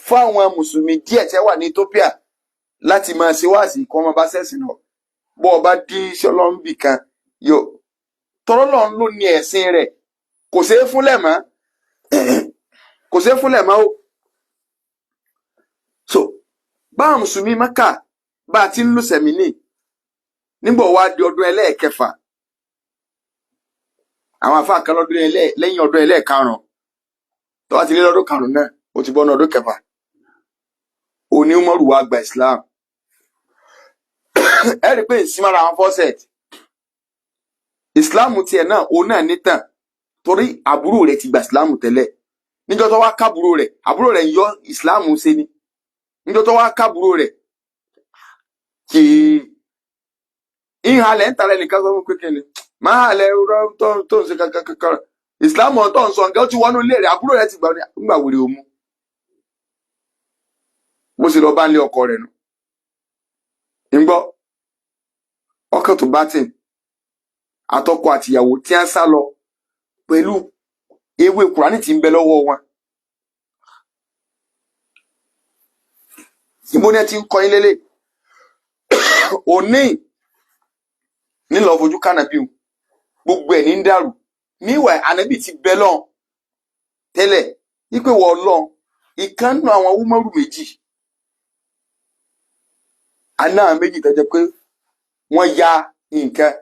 fáwọn mùsùlùmí díẹ̀ tí wà ní Ethiopia láti máa ṣe wáàsí kí wọ́n máa bá ṣẹ̀sìn lọ. Bó o bá dí sọlọ́ńbì kan yóò tọrọ lọ́n ló ní ẹ̀sìn rẹ̀ kò ṣeé fúnlẹ̀ mọ́, kò ṣeé fúnlẹ̀ mọ́ o. So báwọn mùsùlùmí Mẹ́kà bá a ti ń lù sẹ̀mí ní nígbà wá di ọdún ẹlẹ́ẹ̀kẹfà, àwọn àfáà kan lọ́dún lẹ́yìn ọdún ẹlẹ́ẹ̀karùn-ún tó bá ti lé lọ́dún karùn-ún náà ó ti bọ́ ní ọdún kẹfà. Òní Umaru wá gba Islam. Ẹ rí i pé ìsinmi àwọn fọ́sẹ̀t Islam tiẹ̀ náà òun náà nítàn torí àbúrò rẹ̀ ti gba Islam tẹ́lẹ̀. Níjọ́ tó wá kábúrò rẹ̀, àbúrò rẹ̀ yọ Islam ṣe ni. Níjọ́ tó wá kábúrò rẹ̀ kì í ìhàlẹ̀ ń tara ẹnìkan sọ fún pé kí ni máa halẹ̀ tó ń ṣe kankan kankan Islam tó ń sọ nǹkan ó ti wọnú ilé rẹ̀, àbúrò rẹ̀ ti gbà nígbà wèrè òmu bó ṣe lọ bá ń lé ọkọ rẹ̀ nù. Ń gbọ́ ọkàn tó bá tì àtọkọ àtìyàwó tí a ń sá lọ pẹ̀lú ewé Kùránì tí ń bẹ lọ́wọ́ wọn. Níbo ni ẹ ti ń kọ́ yín lélẹ̀? Òní nílò fojú kànábì o, gbogbo ẹ̀ ní ń dàrú. Meanwhile, ànábì ti bẹ lọ́n tẹ́lẹ̀ wípé wọ́n lọ́n ìkànnù àwọn wúmọ́rù méjì. Àná àwọn méjì tó jẹ́ pé wọ́n ya nǹkan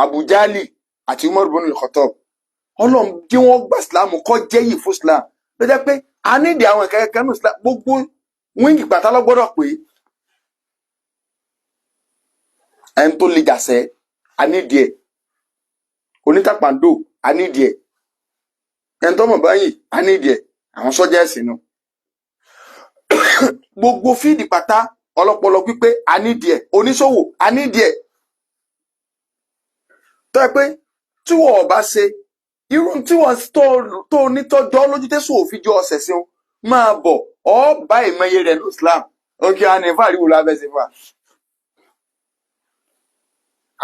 Abu Jali àti Umaru bin al-Khattab. Ọlọ́run tí wọ́n gba Islam kọ́ jẹ́ yìí fún Islam. Ló jẹ́ pé a nídìí àwọn nǹkan kankan nù Islam, gbogbo wíńgì pátá ló gbọ́dọ̀ pé ẹni tó lè jàsẹ́ a nídìí ẹ̀, onítàpàǹdò a nídìí ẹ̀, ẹni tó mọ̀ báyìí a nídìí ẹ̀, àwọn sọ́jà ẹ̀sìn nu. Gbogbo fíìdì pátá ọlọ́pọlọ pípé a nídìí ẹ̀, oníṣòwò a nídìí ẹ̀. Tó yẹ pé tí wọ́n ò bá ṣe irú tí wọ́n tó nítọ́jọ́ lójú tẹ́sùn òfin jọ ọ̀sẹ̀ sí wọn Máa bọ̀, ọ́ bá ìmọye rẹ̀ ní Islam. Òkè àná ìfàríwò lábẹ́ sí fún wa.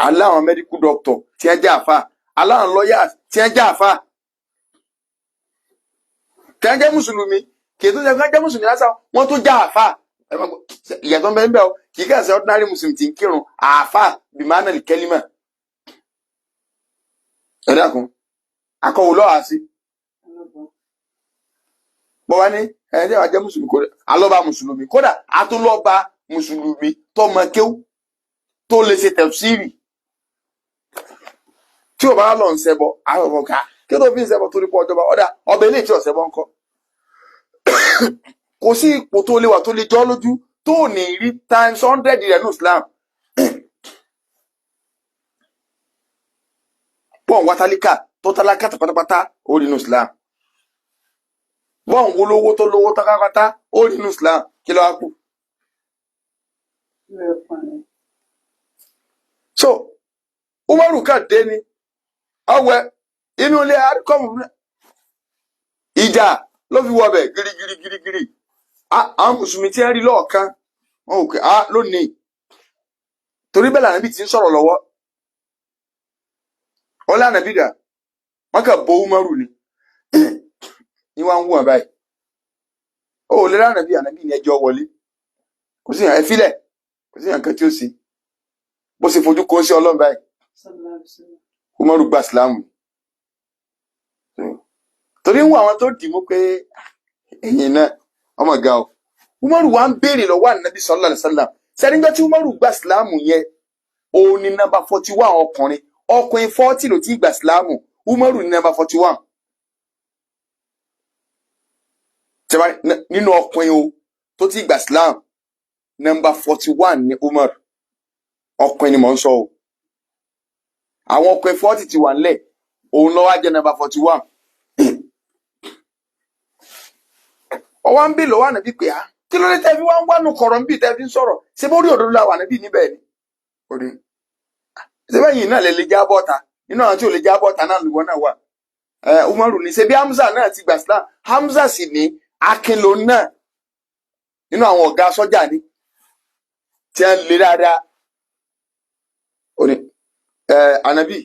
Aláwọn medical doctor tí ẹ jẹ́ àfa, aláwọn lawyers tí ẹ jẹ́ àfa, tí ẹ jẹ́ mùsùlùmí. Kì í tó ṣe kí wọ́n jẹ́ mùsùlùmí lásán, wọ́n tó jẹ́ àfa. Ẹ máa gbọ́, ìyàtọ̀ ń bẹ ń bẹ o. Kì í kàn ṣe ordinary muslim tí ń kírun, àfa bimanel kelima. Ẹ dákun, akọ̀wò lọ́wọ́ sí bọ́ wá ní ẹni tí wàá jẹ́ mùsùlùmí, kódà alọ́ba mùsùlùmí, kódà atúlọ́ba mùsùlùmí tọmọ kéwú tó lè ṣe tẹ̀síìrì. Tí o bá lọ ń ṣẹbọ, àwọn ọmọ ká kí ló fi ń ṣẹbọ torí pé ọjọba ọdà ọbẹ ilé tí ọ̀sẹ̀ bọ́ ń kọ́. Kò sí ipò tó lè wà tó lè jọ́ lójú tó ní rí times 100 rẹ̀ ní Islam. Bọ́ọ̀n wá tálíkà tó tálákà tó pátápátá, ó rí ní Islam. Bọ́ọ̀n wo lówó tó lówó pátápátá, ó rí ní Islam. Kí ló wá kù? So Umaru kan dé ni ọwẹ inú ilé arikọmù, ìjà ló fi wọbẹ girigiri girigiri. Àwọn mùsùlùmí tí ń rí lọ́ọ̀kan wọn ò kè á lónìí, torí bẹ́ẹ̀ lànà bí ti ń sọ̀rọ̀ lọ́wọ́. Wọn lànà bí dà wọn kà bo Umaru ni ní wọn ń wù wọn báyìí. Ó lè lànà bí ànàbí ní ẹjọ́ wọlé, kò sí yàn ẹ filẹ̀, kò sí yàn kan tí ó sì bó ṣe fojú kó sí Ọlọ́run báyìí. Umaru gba Ìsìlámù torí ń wọ àwọn tó dì mú pé ẹ̀yin náà ọmọ ga o. Umaru wa ń béèrè lọ́wọ́ ànábì sallallahu alaihi wasallam sẹ́nígbà tí Umaru gba Ìsìlámù yẹn, òun ni nọ́mbà 41. Ọkùnrin 40 ló ti gba Ìsìlámù, Umaru ní nọ́mbà 41 nínú ọkùnrin o tó ti gba Ìsìlámù. Nọ́mbà 41 ni Umaru. Ọkùnrin ni mò ń sọ o. Àwọn ọkùnrin 40 ti wà nílẹ̀, òun ló wá jẹ́ nọ́mbà 41. Ọwọ́ ń bè lọ́wọ́ ànábì pé á kí ló dé tẹ́ fi wá ń wánu kọ̀rọ̀ ń bì tẹ́ fi ń sọ̀rọ̀? Ṣé bó rí òdodo la wà níbí níbẹ̀ ni òde ṣé bẹ́ẹ̀ yìí náà lè lè já bọ́ta nínú àwọn tí ò lè já bọ́ta náà lùwọ́ náà wà. Ẹ Umaru ní ṣe bí Hamza náà ti gbà sílá. Hamza sì ní akínlò náà nínú àwọn ọ̀gá sọ́jà ni tí wọ́n lè dáadáa. Ó ní ẹ ànábì,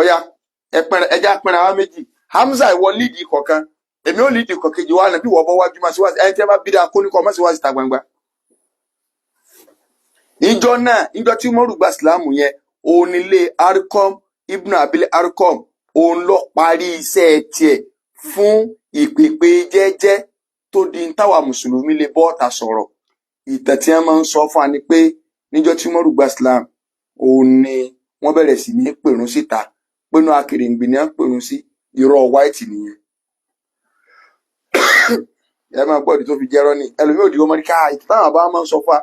ọ̀ya ẹja pẹ̀rẹ̀ àwọn méjì. Hamza, ìwọ lídìí kọ̀ọ̀kan, èmi ò lídìí kọ̀kejì wa. Ànábì, wọ́ bọ́ wájú, máa síwájú. Ẹni tí wọ́n bá bí dáa kó ní kọ́ má síwájú ta gbangba. Ìjọ náà, ìjọ tí Umaru gba Ìsìlámù yẹn, òun nílé Arkom Ibn Abil Arkom, òun lọ parí iṣẹ́ tiẹ̀ fún ìpèpè jẹ́jẹ́ tó di ń táwa mùsùlùmí lè bọ́ ọ̀tà sọ̀rọ̀. Ìtàn tí wọ́n máa ń sọ fún wa ni pé níjọ́ tí Umaru gba Islam, òun ni wọ́n bẹ̀rẹ̀ sí ní pèrún síta, pinnu akèrèǹgbè ni wọ́n pèrún sí. Irọ́ white nìyẹn. Ẹ máa gbọ́ ìdí tó fi jẹ́rọ́ ni ẹlòmíì òdì ọmọdé ká. Ìtàn táwọn bàbá máa ń sọ fún wa,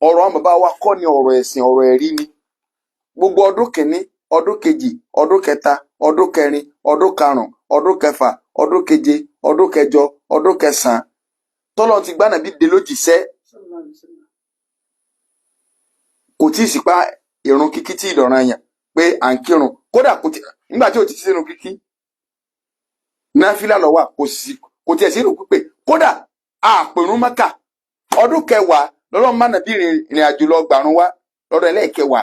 ọ̀rọ̀ àwọn bàbá wa kọ́ ni ọ̀rọ̀ ẹ̀sìn, ọ̀rọ̀ ẹ̀rí ni. Gbogbo ọdún kìíní, ọdún kejì, ọdún kẹta, ọdún kẹrin, ọdún karùn-ún, ọdún kẹfà, ọdún keje, ọdún kẹjọ, ọdún kẹsàn-án tọ́lọ́ ti gbá nàbí dé lójìṣẹ́, kò tí ì sí pa ìrun kíkí tí ìdọ̀ràn yàn pé à ń kírun. Kódà kò tí nígbà tí ò ti sínú kíkí, náfìlà ló wà, kò sí, kò tiẹ̀ sínú pípé. Kódà àpèrún Mẹ́kà ọdún kẹwàá lọ́lọ́run má nàbí ìrìn àjò lọ gbàrún wá lọ́dún ẹlẹ́ẹ̀kẹwàá.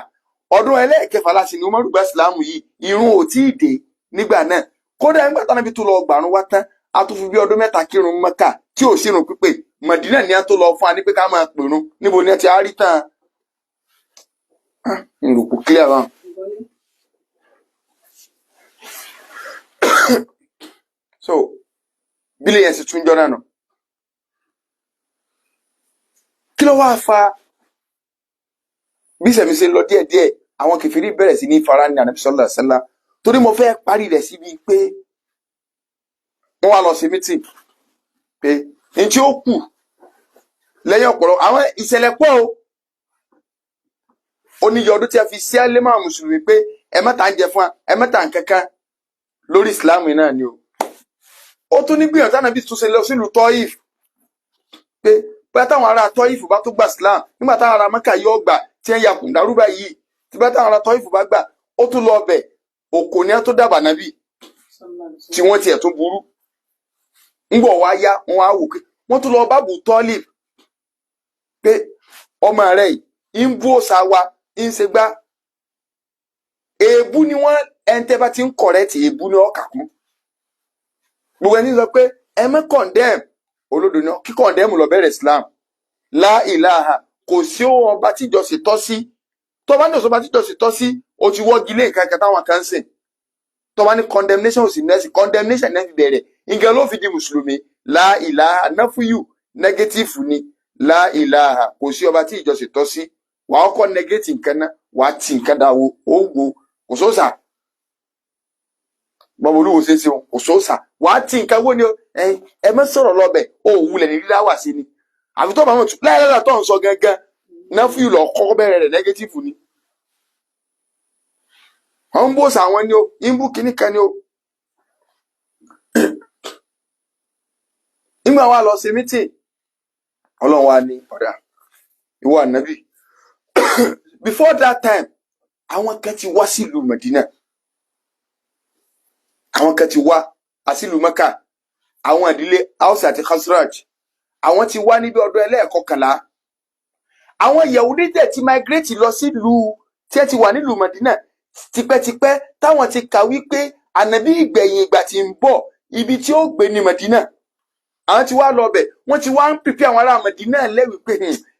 Ọdún ẹlẹ́ẹ̀kẹfà láti ní Umaru gba Ìsìlámù yìí. Irun ò tí ì dé nígbà náà. Kódà nígbà táwọn ibi tó lọ gbàrún wá tán, a tún fi bí ọdún 3 kírun Mẹ́kà tí ò sínú pípé. Mọ̀dínà ni a tó lọ fún wa ní pé ká máa pèrún. Níbo ni a ti á rí tán? N rò kó clear báwọn. So bílẹ̀ yẹn sì tún jọ náà nù. Kí ló wáá fa bí sẹ̀mí ṣe ń lọ díẹ̀díẹ̀, àwọn kèfèrí bẹ̀rẹ̀ sí ní fara ní Ànábì sallallahu alaihi wasallam? Torí mo fẹ́ parí rẹ̀ síbi pé wọ́n wá lọ sí mítìn pé ní tí ó kù lẹ́yìn ọ̀pọ̀lọpọ̀ àwọn ìṣẹ̀lẹ̀ pọ̀ o. Ó níye ọdún tí a fi sí alẹ́ máa mùsùlùmí pé ẹ mẹ́ta ń jẹ fún wa, ẹ mẹ́ta ń kankan lórí ìsìláàmù náà ni o. Ó tún ní gbìyànjú Ànábì tún ṣe lọ sílùú Tọ́ìf pé bóyá táwọn ará Tọ́ìf bá tó gbà Islam nígbà táwọn ará Mẹ́kà yóò gbà tí ẹ ya kùndàrú báyìí, tí bóyá táwọn ará Tọ́ìf bá gbà. Ó tún lọ ọbẹ̀ òkò ní ẹ tó dàbà nábì tí wọ́n tiẹ̀ tún burú. Ńgbọ̀ wá yá, wọn á wò pé Wọ́n tún lọ bá Abu Talib pé ọmọ rẹ̀ yìí ń bú òòṣà wa, ń ṣe gbá. Èébú ni wọ́n. Ẹni tẹ́ bá ti ń correct, èébú ni ọkà kún. Gbogbo ẹni sọ pé ẹ mọ́ condemn, olódo ni. Kí condemn lọ bẹ̀rẹ̀ Islam. La ilaha, kò sí ọba tíjọsìn tọ́ sí. Tó bá ní ọba tíjọsìn tọ́ sí, o ti wọ́gi lé nǹkan kan táwọn kan ń sìn. Tó bá ní condemnation ò sí nẹ́sì, condemnation náà fi bẹ̀rẹ̀ nǹkan ló fi di mùsùlùmí. La ilaha, nafiyu negative ni. La ilaha, kò sí ọba tí ìjọsìn tọ́ sí. Wàá kọ́ negate nǹkan náà, wàá ti nǹkan dáwó ó wo kò sóòsà. Bọ́bá olúwo ṣe é ṣe, kò sóòsà, wàá ti nǹkan wó ni. Ẹ mọ́ sọ̀rọ̀ lọ́bẹ̀, ó wulẹ̀ ní rírá wà sí ni. Àfi tó bá wọn tún láìláìlá tó ń sọ gangan, nafiyu lọ kọ́kọ́ bẹ̀rẹ̀ rẹ̀, negative ni. Wọ́n ń bó sàwọn ni ó ń bú kíní kan ni ó. Nígbà wa lọ sí meeting, Ọlọ́run wa ní ọ̀dà ìwọ ànábì. Before that time, àwọn kan ti wá sílùú Medina, àwọn kan ti wá àsìlùú Mẹ́kà, àwọn ìdílé Aus àti Khazraj. Àwọn ti wá níbi ọdún ẹlẹ́ẹ̀kọkànlá. Àwọn Yahudi dẹ̀ ti migrate lọ sílùú tí ẹ ti wà nílùú Medina tipẹ́tipẹ́, táwọn ti kà wípé ànábì ìgbẹ̀yìn ìgbà tí ń bọ̀, ibi tí ó gbé ní Medina. Àwọn ti wá lọ bẹ̀, wọ́n ti wá ń pìpì àwọn ará Medina lẹ́wìí pé,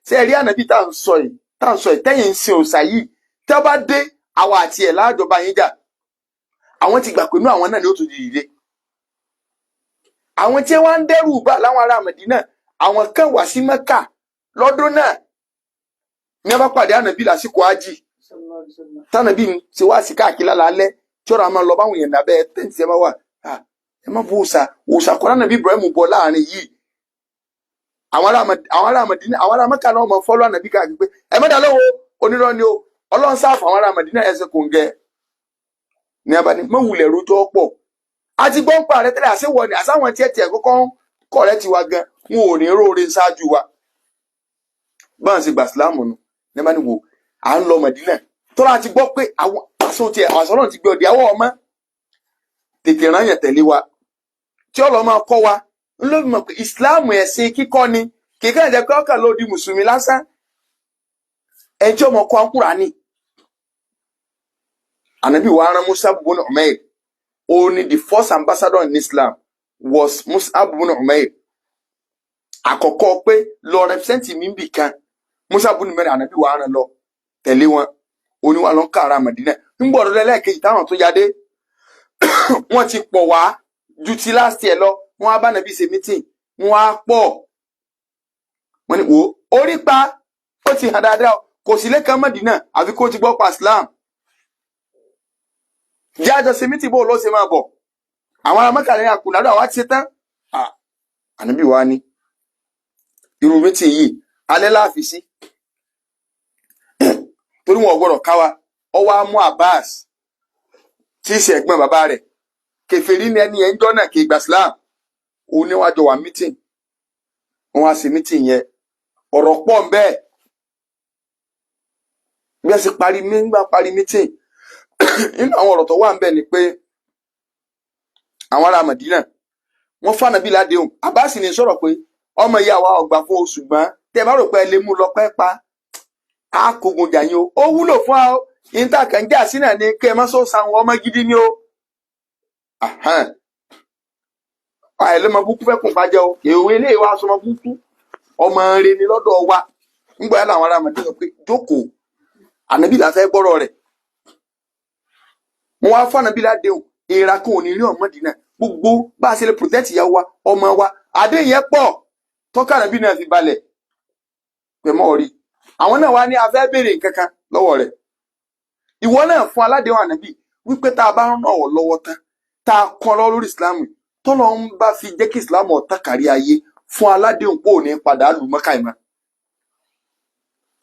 ṣé ẹ rí ànábì tá à ń sọ yìí, tá à ń sọ yìí, tẹ́yìn ń sin òòṣà yìí, tí wọ́n bá dé, àwa àti ẹ̀ láàjọba yín jà. Àwọn ti gbà pé inú àwọn náà ni ó tún di dìde. Àwọn tí wọ́n ń dẹ́rù bà láwọn ará Medina, àwọn kan wá sí Mẹ́kà lọ́dún náà ní wọ́n bá pàdé ànábì lásìkò ájì, tànàbí ṣe wá sí káàkiri lálẹ́, tí ọ̀rọ̀ àmọ́ lọ báwọn èèyàn lábẹ́ tent ẹ máa wà. Ẹ má bọ òòṣà, òòṣà kọ́ lánàbí Ibrahim bọ láàrin yìí. Àwọn ará Mẹdínà, àwọn ará Mẹ́kà náà mọ follow ànàbí káàkiri pé ẹ mẹ́ta lọ́wọ́, onírọ́ ni o. Ọlọ́run sáfù àwọn ará Mẹdínà ẹsẹ̀ kò ń gẹ ní abáni mọ̀wulẹ̀ rojọ́ pọ̀ àti gbọ́npa rẹ tẹ́lẹ̀. Àṣewọ̀ ni àṣàwọn tiẹ̀ tiẹ̀ kọ́kọ́ ń kọ̀ rẹ tiwa gan, wọn ò ní róore ṣáájú wa. Báwọn ṣe gbà sílámù nù ní abáni wò à ń lọ Mẹdínà tọ́lá ti gbọ́ pé àwọn aṣọ tiẹ̀ àwọn náà ti gbé ọdẹ àwọn ọmọ tètè rán yàn tẹ̀lé wa tí ọlọ́ máa kọ́ wa. Ń ló fi mọ̀ pé ìsìláàmù ẹ̀sìn kíkọ́ ni, kì í kàn jẹ́ pé ọkàn ló di mùsùlùmí lásán. Ẹni tí ọmọ kọ́ Kùránì, ànábì wa rán Mus'ab ibn Umair. Òun ni the first ambassador in Islam was Mus'ab ibn Umair. Àkọ́kọ́ pé lọ represent mi bì kan, Mus'ab ibn Umair, ànábì wa rán lọ tẹ̀lé wọn. Oníwà lọ ń kára Mẹdínà. Ń gbọ́ ọ̀dọ́ lẹ́ẹ̀kejì táwọn tó yadé, wọ́n ti pọ̀ wá ju ti last year lọ. Wọ́n á bá nàbí ṣe meeting, wọ́n á pọ̀. Wọ́n ní wò ó orí pa, ó ti hàn dáadáa, kò sí lẹ́kàn Mẹ́dínà àfi kó ti gbọ́ pa Islam. Jẹ́ àjọ ṣe meeting, bó ló ṣe máa bọ̀. Àwọn ará Mẹ́kà ní àkùnàdó àwa ti ṣe tán. Ànábì wa ní irú meeting yìí, alẹ́ láàfin sí, torí wọn ò gbọ́dọ̀ ká wa. Ọwọ́ á mú Abbas tí í ṣe ẹ̀gbọ́n bàbá rẹ̀. Kèfèrí ni ẹni ẹ̀ ń jọ́ náà, kì í gbà Islam. Òun níwájú wa meeting, wọn á ṣe meeting yẹn, ọ̀rọ̀ pọ̀ ń bẹ́ẹ̀. Bí ẹ ṣe parí nígbà parí meeting, nínú àwọn ọ̀rọ̀ tó wà ń bẹ̀ ni pé àwọn ará Mẹdínà wọ́n fún ànábì ládéhùn. Abbas ní sọ̀rọ̀ pé ọmọ ìyá wa ọgbà fún oṣù gbọ́n, tẹ́ bá rò pé ẹ lè mú lọ pẹ́ pa á, kógun jà yín o, ó wúlò fún wa o. Ìta kàn jà sí náà ni kí ẹ má sọ sàwọn ọmọ gidi ni o. Àìlọ́mọ búkú fẹ́ kùn bàjẹ́ o. Èwe ilé wa sọmọ búkú, ọmọ rẹ ni lọ́dọ̀ wa. Ńgbà yẹn làwọn ará Mẹdínà sọ pé jókòó, ànábì là fẹ́ gbọ́rọ̀ rẹ̀. Wọn wá fún ànábì ládéhùn, èèrà kan ò ní rí ọmọdé náà, gbogbo bá a ṣe lè protect ìyàwó wa, ọmọ wa. Àdéhùn yẹn pọ̀ tọ́ka, ànábì náà fi balẹ̀ pẹ̀mọ́ rí. Àwọn náà wá ní a fẹ́ béèrè nǹkan kan lọ́wọ́ rẹ̀. Ìwọ náà fún aládéhùn ànábì wípé tá a bá ràn ọ́ lọ́wọ́ tán, tá a kọ́ lọ́wọ́ lórí ìsìlámù, tọ́lọ́ ń bá fi jẹ́ kí ìsìlámù ọ̀tá kárí ayé, fún aládéhùn pò ní padà lù Mọ́kà ìmọ̀.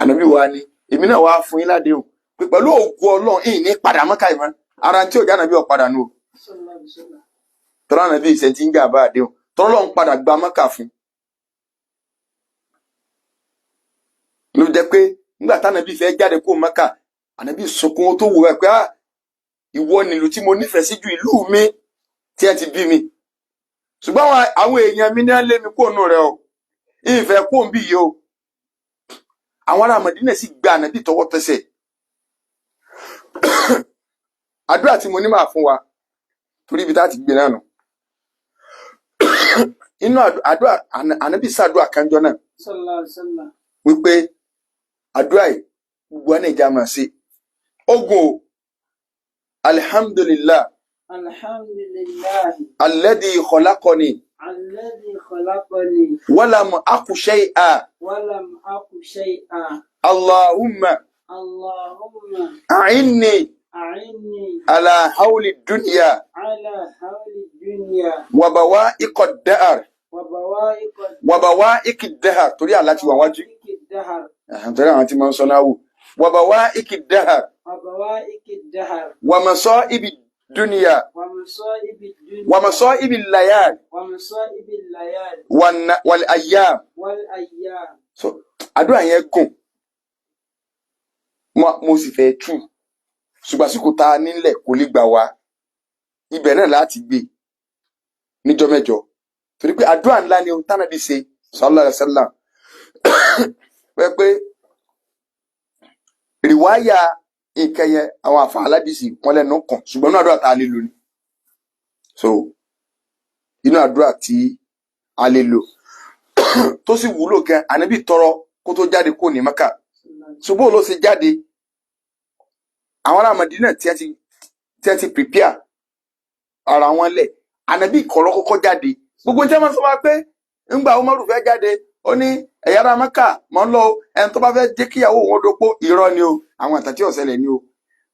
Ànábì wa ni èmi náà wá fún yín ládéhùn pé pẹ̀lú ògo Ọlọ́run, ìyìn ní padà Mọ́kà ìmọ̀. Ara tí òjá ànábì ọ̀padà nù o, tọ́lá ànábì ìṣẹ́ tí ń jà bá àdéhùn, tọ́lọ́ ń padà gba Mọ́kà fún ló jẹ́ pé nígbà tánàbí fẹ́ jáde kó Mọ́kà, ànábì sunkún tó wù ẹ́ pé ah, ìwọ nílùú tí mo nífẹ̀ẹ́ sí ju ìlú mi tí ẹ ti bí mi, ṣùgbọ́n àwọn èèyàn mi ní á lé mi kúrò nù rẹ o. Ìfẹ́ kó ń bí yìí o. Àwọn ará Mọ̀dínà sì gba ànábì tọwọ́ tẹsẹ̀. Àdúrà tí mo ní máa fún wa, torí ibi tá a ti gbé náà nù. Inú àdúrà ànábì sàdúrà kanjọ náà Sallallahu alaihi wasallam. wípé àdúrà yìí gbogbo wa náà ìjà máa ṣe. Ogun o, alhamdulillah, Alhamdulillah. alladhi khalaqani Alladhi khalaqani walam aku shay'a, walam aku shay'a. Allahumma Allahumma a'inni a'inni ala hawli dunya ala hawli dunya wa bawa'iq ad-dahr wa bawa'iq wa bawa'iq ad-dahr, torí àlá ti wà wájú. ad-dahr Ẹ̀hẹ̀n, torí àwọn tí máa ń sọ náà wò, wa bawa'iq ad-dahr wa bawa'iq ad-dahr wa masa'ibi dunya wa masa'ibi dunya wa masa'ibi al-layal wa masa'ibi al-layali wal ayyam. wal ayyam. So àdúrà yẹn gùn, mo sì fẹ́ tú, ṣùgbọ́n àsìkò tá a nílẹ̀ kò lè gbà wá, ibẹ̀ náà láti gbé níjọ́ mẹ́jọ, torí pé àdúrà ńlá ni ohun tánàbí ṣe sallallahu alaihi wasallam. Pé rìwáyà nǹkan yẹn àwọn àfa aládìsí wọn lẹ́nu kàn, ṣùgbọ́n inú àdúrà tá a lè lò ni. So inú àdúrà tí a lè lò tó sì wúlò gan, ànábì tọrọ kó tó jáde kó ní Mákà. Ṣùgbọ́n ló ṣe jáde, àwọn ará Mádínà tí a ti prepare ara wọn lẹ̀, ànábì kọ́ ló kọ́kọ́ jáde. Gbogbo ní tí wọ́n sọ wá pé ńgbà Umaru fẹ́ jáde, ó ní ẹ̀yà ará Mákà mọ̀ ń lọ o, ẹni tó bá fẹ́ jẹ́ kíyàwó òun dopó, irọ́ ni o, àwọn àtàtì ọ̀sẹ̀lẹ̀ ni o.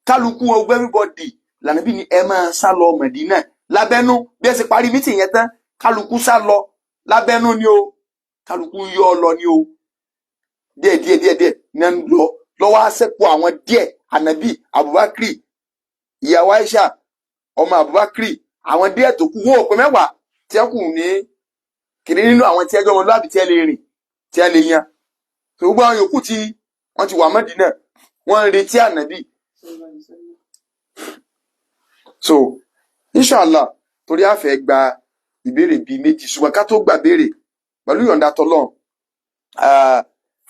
Kálukú wọn gbé everybody lànàbí ni ẹ máa sá lọ Mádínà lábẹ́nú. Bí ẹ ṣe parí mítì yẹn tán, kálukú sá lọ lábẹ́nú ni o, kálukú yọ ọ lọ ni o, díẹ̀ díẹ̀ díẹ̀ díẹ̀ ní ẹ ń lọ lọ́wọ́ àṣẹkù àwọn díẹ̀, ànàbí Abubakar, ìyàwó Aisha ọmọ Abubakar, àwọn díẹ̀ tó kù wọn ò pé mẹ́wàá tí ẹ kù ní kiri nínú àwọn tí ẹjọ́ ọmọlúwàbí tí ẹ lè rìn tí ẹ lè yan. Tó gbogbo àwọn yòókù tí wọ́n ti wà Mádínà, wọ́n ń retí ànàbí. So inshallah, torí a fẹ́ gba ìbéèrè bíi méjì, ṣùgbọ́n ká tó gbà béèrè pẹ̀lú ìyọ̀ǹda tọ́lọ́run,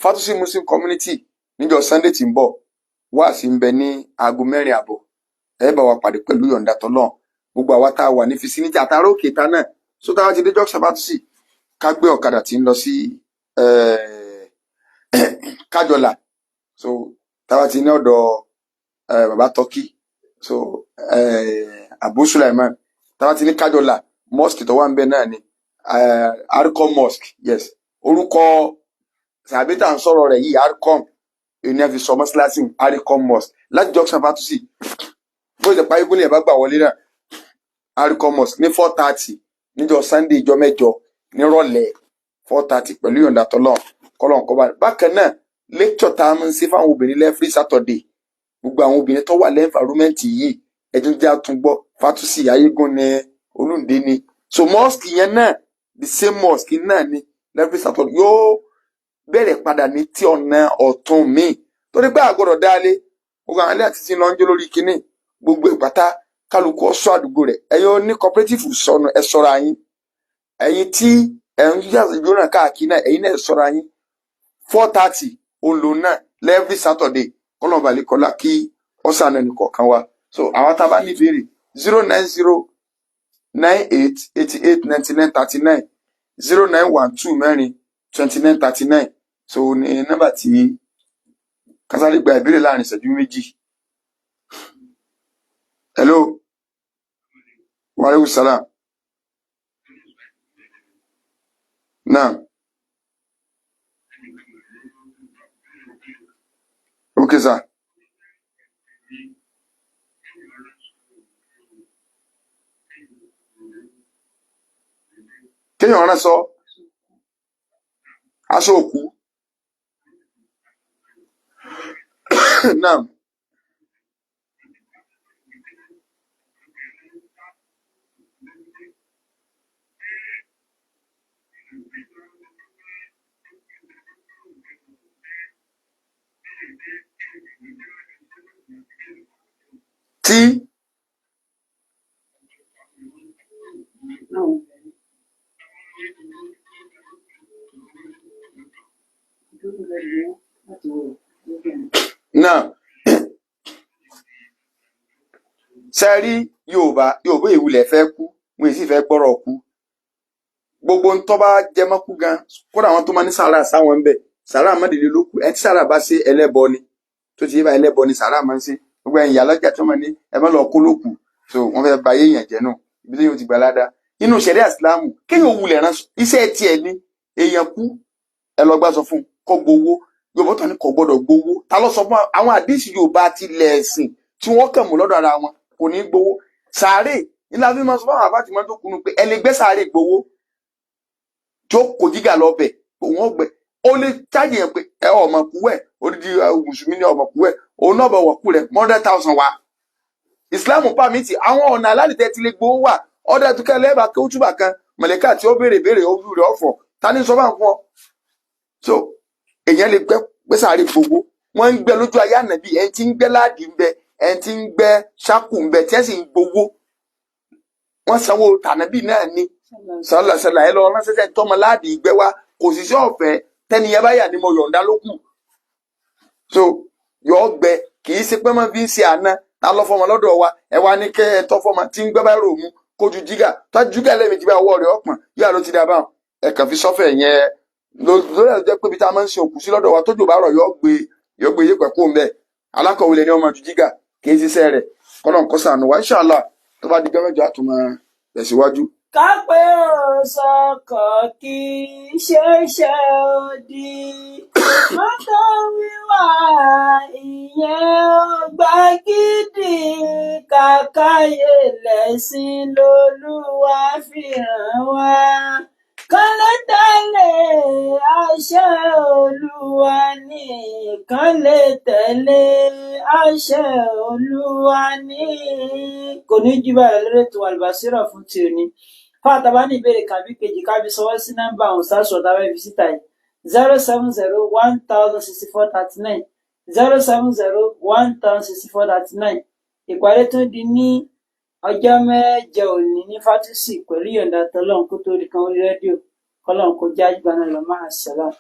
Fatusi Muslim Community níjọ́ Sunday tí ń bọ̀ wá sí ń bẹ ní 4:30, ẹ bá wa pàdé pẹ̀lú ìyọ̀ǹda tọ́lọ́run. Gbogbo àwa tá a wà ní fisiniti àtàrà òkè ta náà, so táwa ti dé junction Fatusi, ká gbé ọ̀kadà tí ń lọ sí Kájọlà. So táwa ti ní ọ̀dọ̀ bàbá Tọ́kí, so Abu Sulaiman, táwa ti ní Kájọlà mosque tó wà ń bẹ náà ni Arcom Mosque. Yes, orúkọ sàbítà ń sọ̀rọ̀ rẹ̀ yìí Arcom èyí ni a fi sọ mọ́sálásí Arcom Mosque láti junction Fatusi, bó ṣe parí gúnlẹ̀ bá gbà wọlé náà, Arcom Mosque ní 4:30 níjọ́ Sunday ìjọ mẹ́jọ nírọ̀lẹ́ 4:30 pẹ̀lú ìyọ̀ǹda tọ́lọ́run kọ́lọ́n kọ́ bá. Bákan náà lecture tá a máa ń ṣe fáwọn obìnrin lẹ́fírí Saturday, gbogbo àwọn obìnrin tó wà lẹ́nfàrúmẹ́ǹtì yìí ẹ̀dùn jẹ́ àtúngbọ́ Fatusi Ayégún ni Olúndé ni. So mosque yẹn náà, the same mosque náà ni lẹ́fírí Saturday yóò bẹ̀rẹ̀ padà ní tí ọ̀nà ọ̀tún míì, torí pé àgọ́dọ̀ dáálé gbogbo àwọn ilé àti tí ń lọ ń jó lórí kinní gbogbo ìpátá, kálukú ọ̀ṣọ́ àdúgbò rẹ̀. Ẹ̀yin ní cooperative sọnù ẹ ṣọ́ra yín, ẹ̀yin tí ẹ̀ ń yàgbọ́n káàkiri náà, ẹ̀yin náà ẹ ṣọ́ra yín. 4:30 òǹlò náà lẹ́ẹ̀fì Saturday, kọ́lọ́ọ̀bà lẹ́kọ́lá kí ọ̀sán ẹnì kọ̀ọ̀kan wa. So àwọn tá a bá ní ìbéèrè, 090 98 88 99 39, 091 2 4 29 39. So ní nọ́mbà tí kásáré gba ìbéèrè láàrin ìṣẹ́jú méjì. Hello, wa aleykum salam. Naam, okay sir. Kéèyàn rán sọ aṣọ òkú. Naam. Tí Náà sẹ́rí, Yorùbá, Yorùbá ìwúlẹ̀ fẹ́ kú, wọn èsì fẹ́ gbọ́rọ̀ kú. Gbogbo ń tọ́ bá jẹmọ́ kú gan, kódà àwọn tó máa ní sàrà sáwọn ń bẹ̀, sàrà mọ́dìlẹ́ ló kù. Ẹ tí sàrà bá ṣe, ẹlẹ́bọ ni. Tó ti yé bá, ẹlẹ́bọ ni sàrà máa ń ṣe. Gbogbo ẹ̀yìn alájà tó máa ní ẹ má lọ kó ló kù, so wọ́n fẹ́ ba ayé yẹn jẹ́ nù. Ibi tí yóò ti gbà ládàá inú ṣẹ̀ríà Ìsìlámù, kéèyàn wulẹ̀ rán iṣẹ́ tiẹ̀ ní èèyàn kú, ẹ lọ gbà sọ fún un kó gbowó. Yorùbá tó ní kò gbọdọ̀ gbowó. Ta ló sọ fún wa? Àwọn àdìsí Yorùbá ti lẹ̀ ẹ̀sìn tí wọ́n kàn mú lọ́dọ̀ ara wọn, kò ní gbowó. Sàárè ńlá fi máa sọ fún àwọn àbá tí wọ́n tó kunu pé ẹ lè gbẹ́ sàárè gbowó, tí ó kò jígà lọ bẹ̀, òun ọgbẹ ó lè chájì yẹn pé ẹ ọmọ kú ẹ, odidi mùsùlùmí ní ọmọ kú ẹ, òun náà bọ̀ wọ̀ kú rẹ̀ 100,000 wa. Ìsìláàmù pàmìtì àwọn ọ̀nà alálìtẹ́ ti lè gbowó wà. Ọ̀dà tó kẹ́ lẹ́ẹ̀bà kí ó túbà kan mọ̀lẹ́kà tí ó béèrè béèrè ojú rẹ̀ ọ̀fọ̀. Ta ni sọ bá ń fún ọ? So èèyàn lè gbẹ́ gbẹ́ sàárè gbowó. Wọ́n ń gbẹ́ lójú ayé ànàbí. Ẹni tí ń gbẹ́ láàdì ń bẹ, ẹni tí ń gbẹ́ ṣákù ń bẹ, tí ẹ sì ń gbowó. Wọ́n sanwó tànàbí náà ni sọlọsọlọ. Ẹ lọ ránṣẹ́ sẹ́ni tọmọ láàdì ìgbẹ́ wa, kò sì sí ọ̀fẹ́. Tẹ́ni yẹn bá yà ni mo yọ̀ǹda ló kù. So yọ gbẹ, kì í ṣe pé wọ́n fi ń ṣe àná. Ta lọ fọmọ lọ́dọ̀ wa? Ẹ wá ní kẹ́ ẹ tọ́ fọmọ tí ń gbẹ́ bá rò mú kójú jígà tó jígà lẹ́ẹ̀mejì bá ọwọ́ rẹ̀ ọ̀pọ̀n yóò ló ti dá báwọn. Ẹ kàn fi sọ́fẹ̀ yẹn lórí ẹ̀ jẹ́ pé ibi tá a máa ń sin òkú sí lọ́dọ̀ wa, tójò bá rọ̀, yọ gbé yípẹ̀ kó ń bẹ̀. Alákọ̀wé lẹni ọmọ ju jígà, kì í ṣiṣẹ́ rẹ̀. Kọ́nà kó ṣàánú wa. Inshallah, tó bá di gẹ́mẹ́jọ, á tún máa tẹ̀síwájú. Kápẹ́ ò sọkọ̀ kì í ṣeéṣe òdì, mọ́tò wíwà ìyẹn ò gbà gidi. Kàkàyè lẹ́sìn lolúwa fi ràn wá, kán lè tẹ̀lé àṣẹ Olúwa ní, kán lè tẹ̀lé àṣẹ Olúwa ní. Kò ní jù báyìí lórí ètò Albasira fún ti òní. Fún àtàbá ní ìbéèrè kàbí kejì, kábí sọwọ́ sí nọ́mbà àwọn sásùn ọ̀tá fẹ́ fi síta yìí: 070 1064 39, 070 1064 39. Ìpàdé tún di ní ọjọ́ 8 òní ní fátúsì pẹ̀lú ìyọ̀ǹda tọlọ́run. Kó tó di kan orí rédíò, kọ́lọ́run kó já gbà náà lọ. Máa sàlám.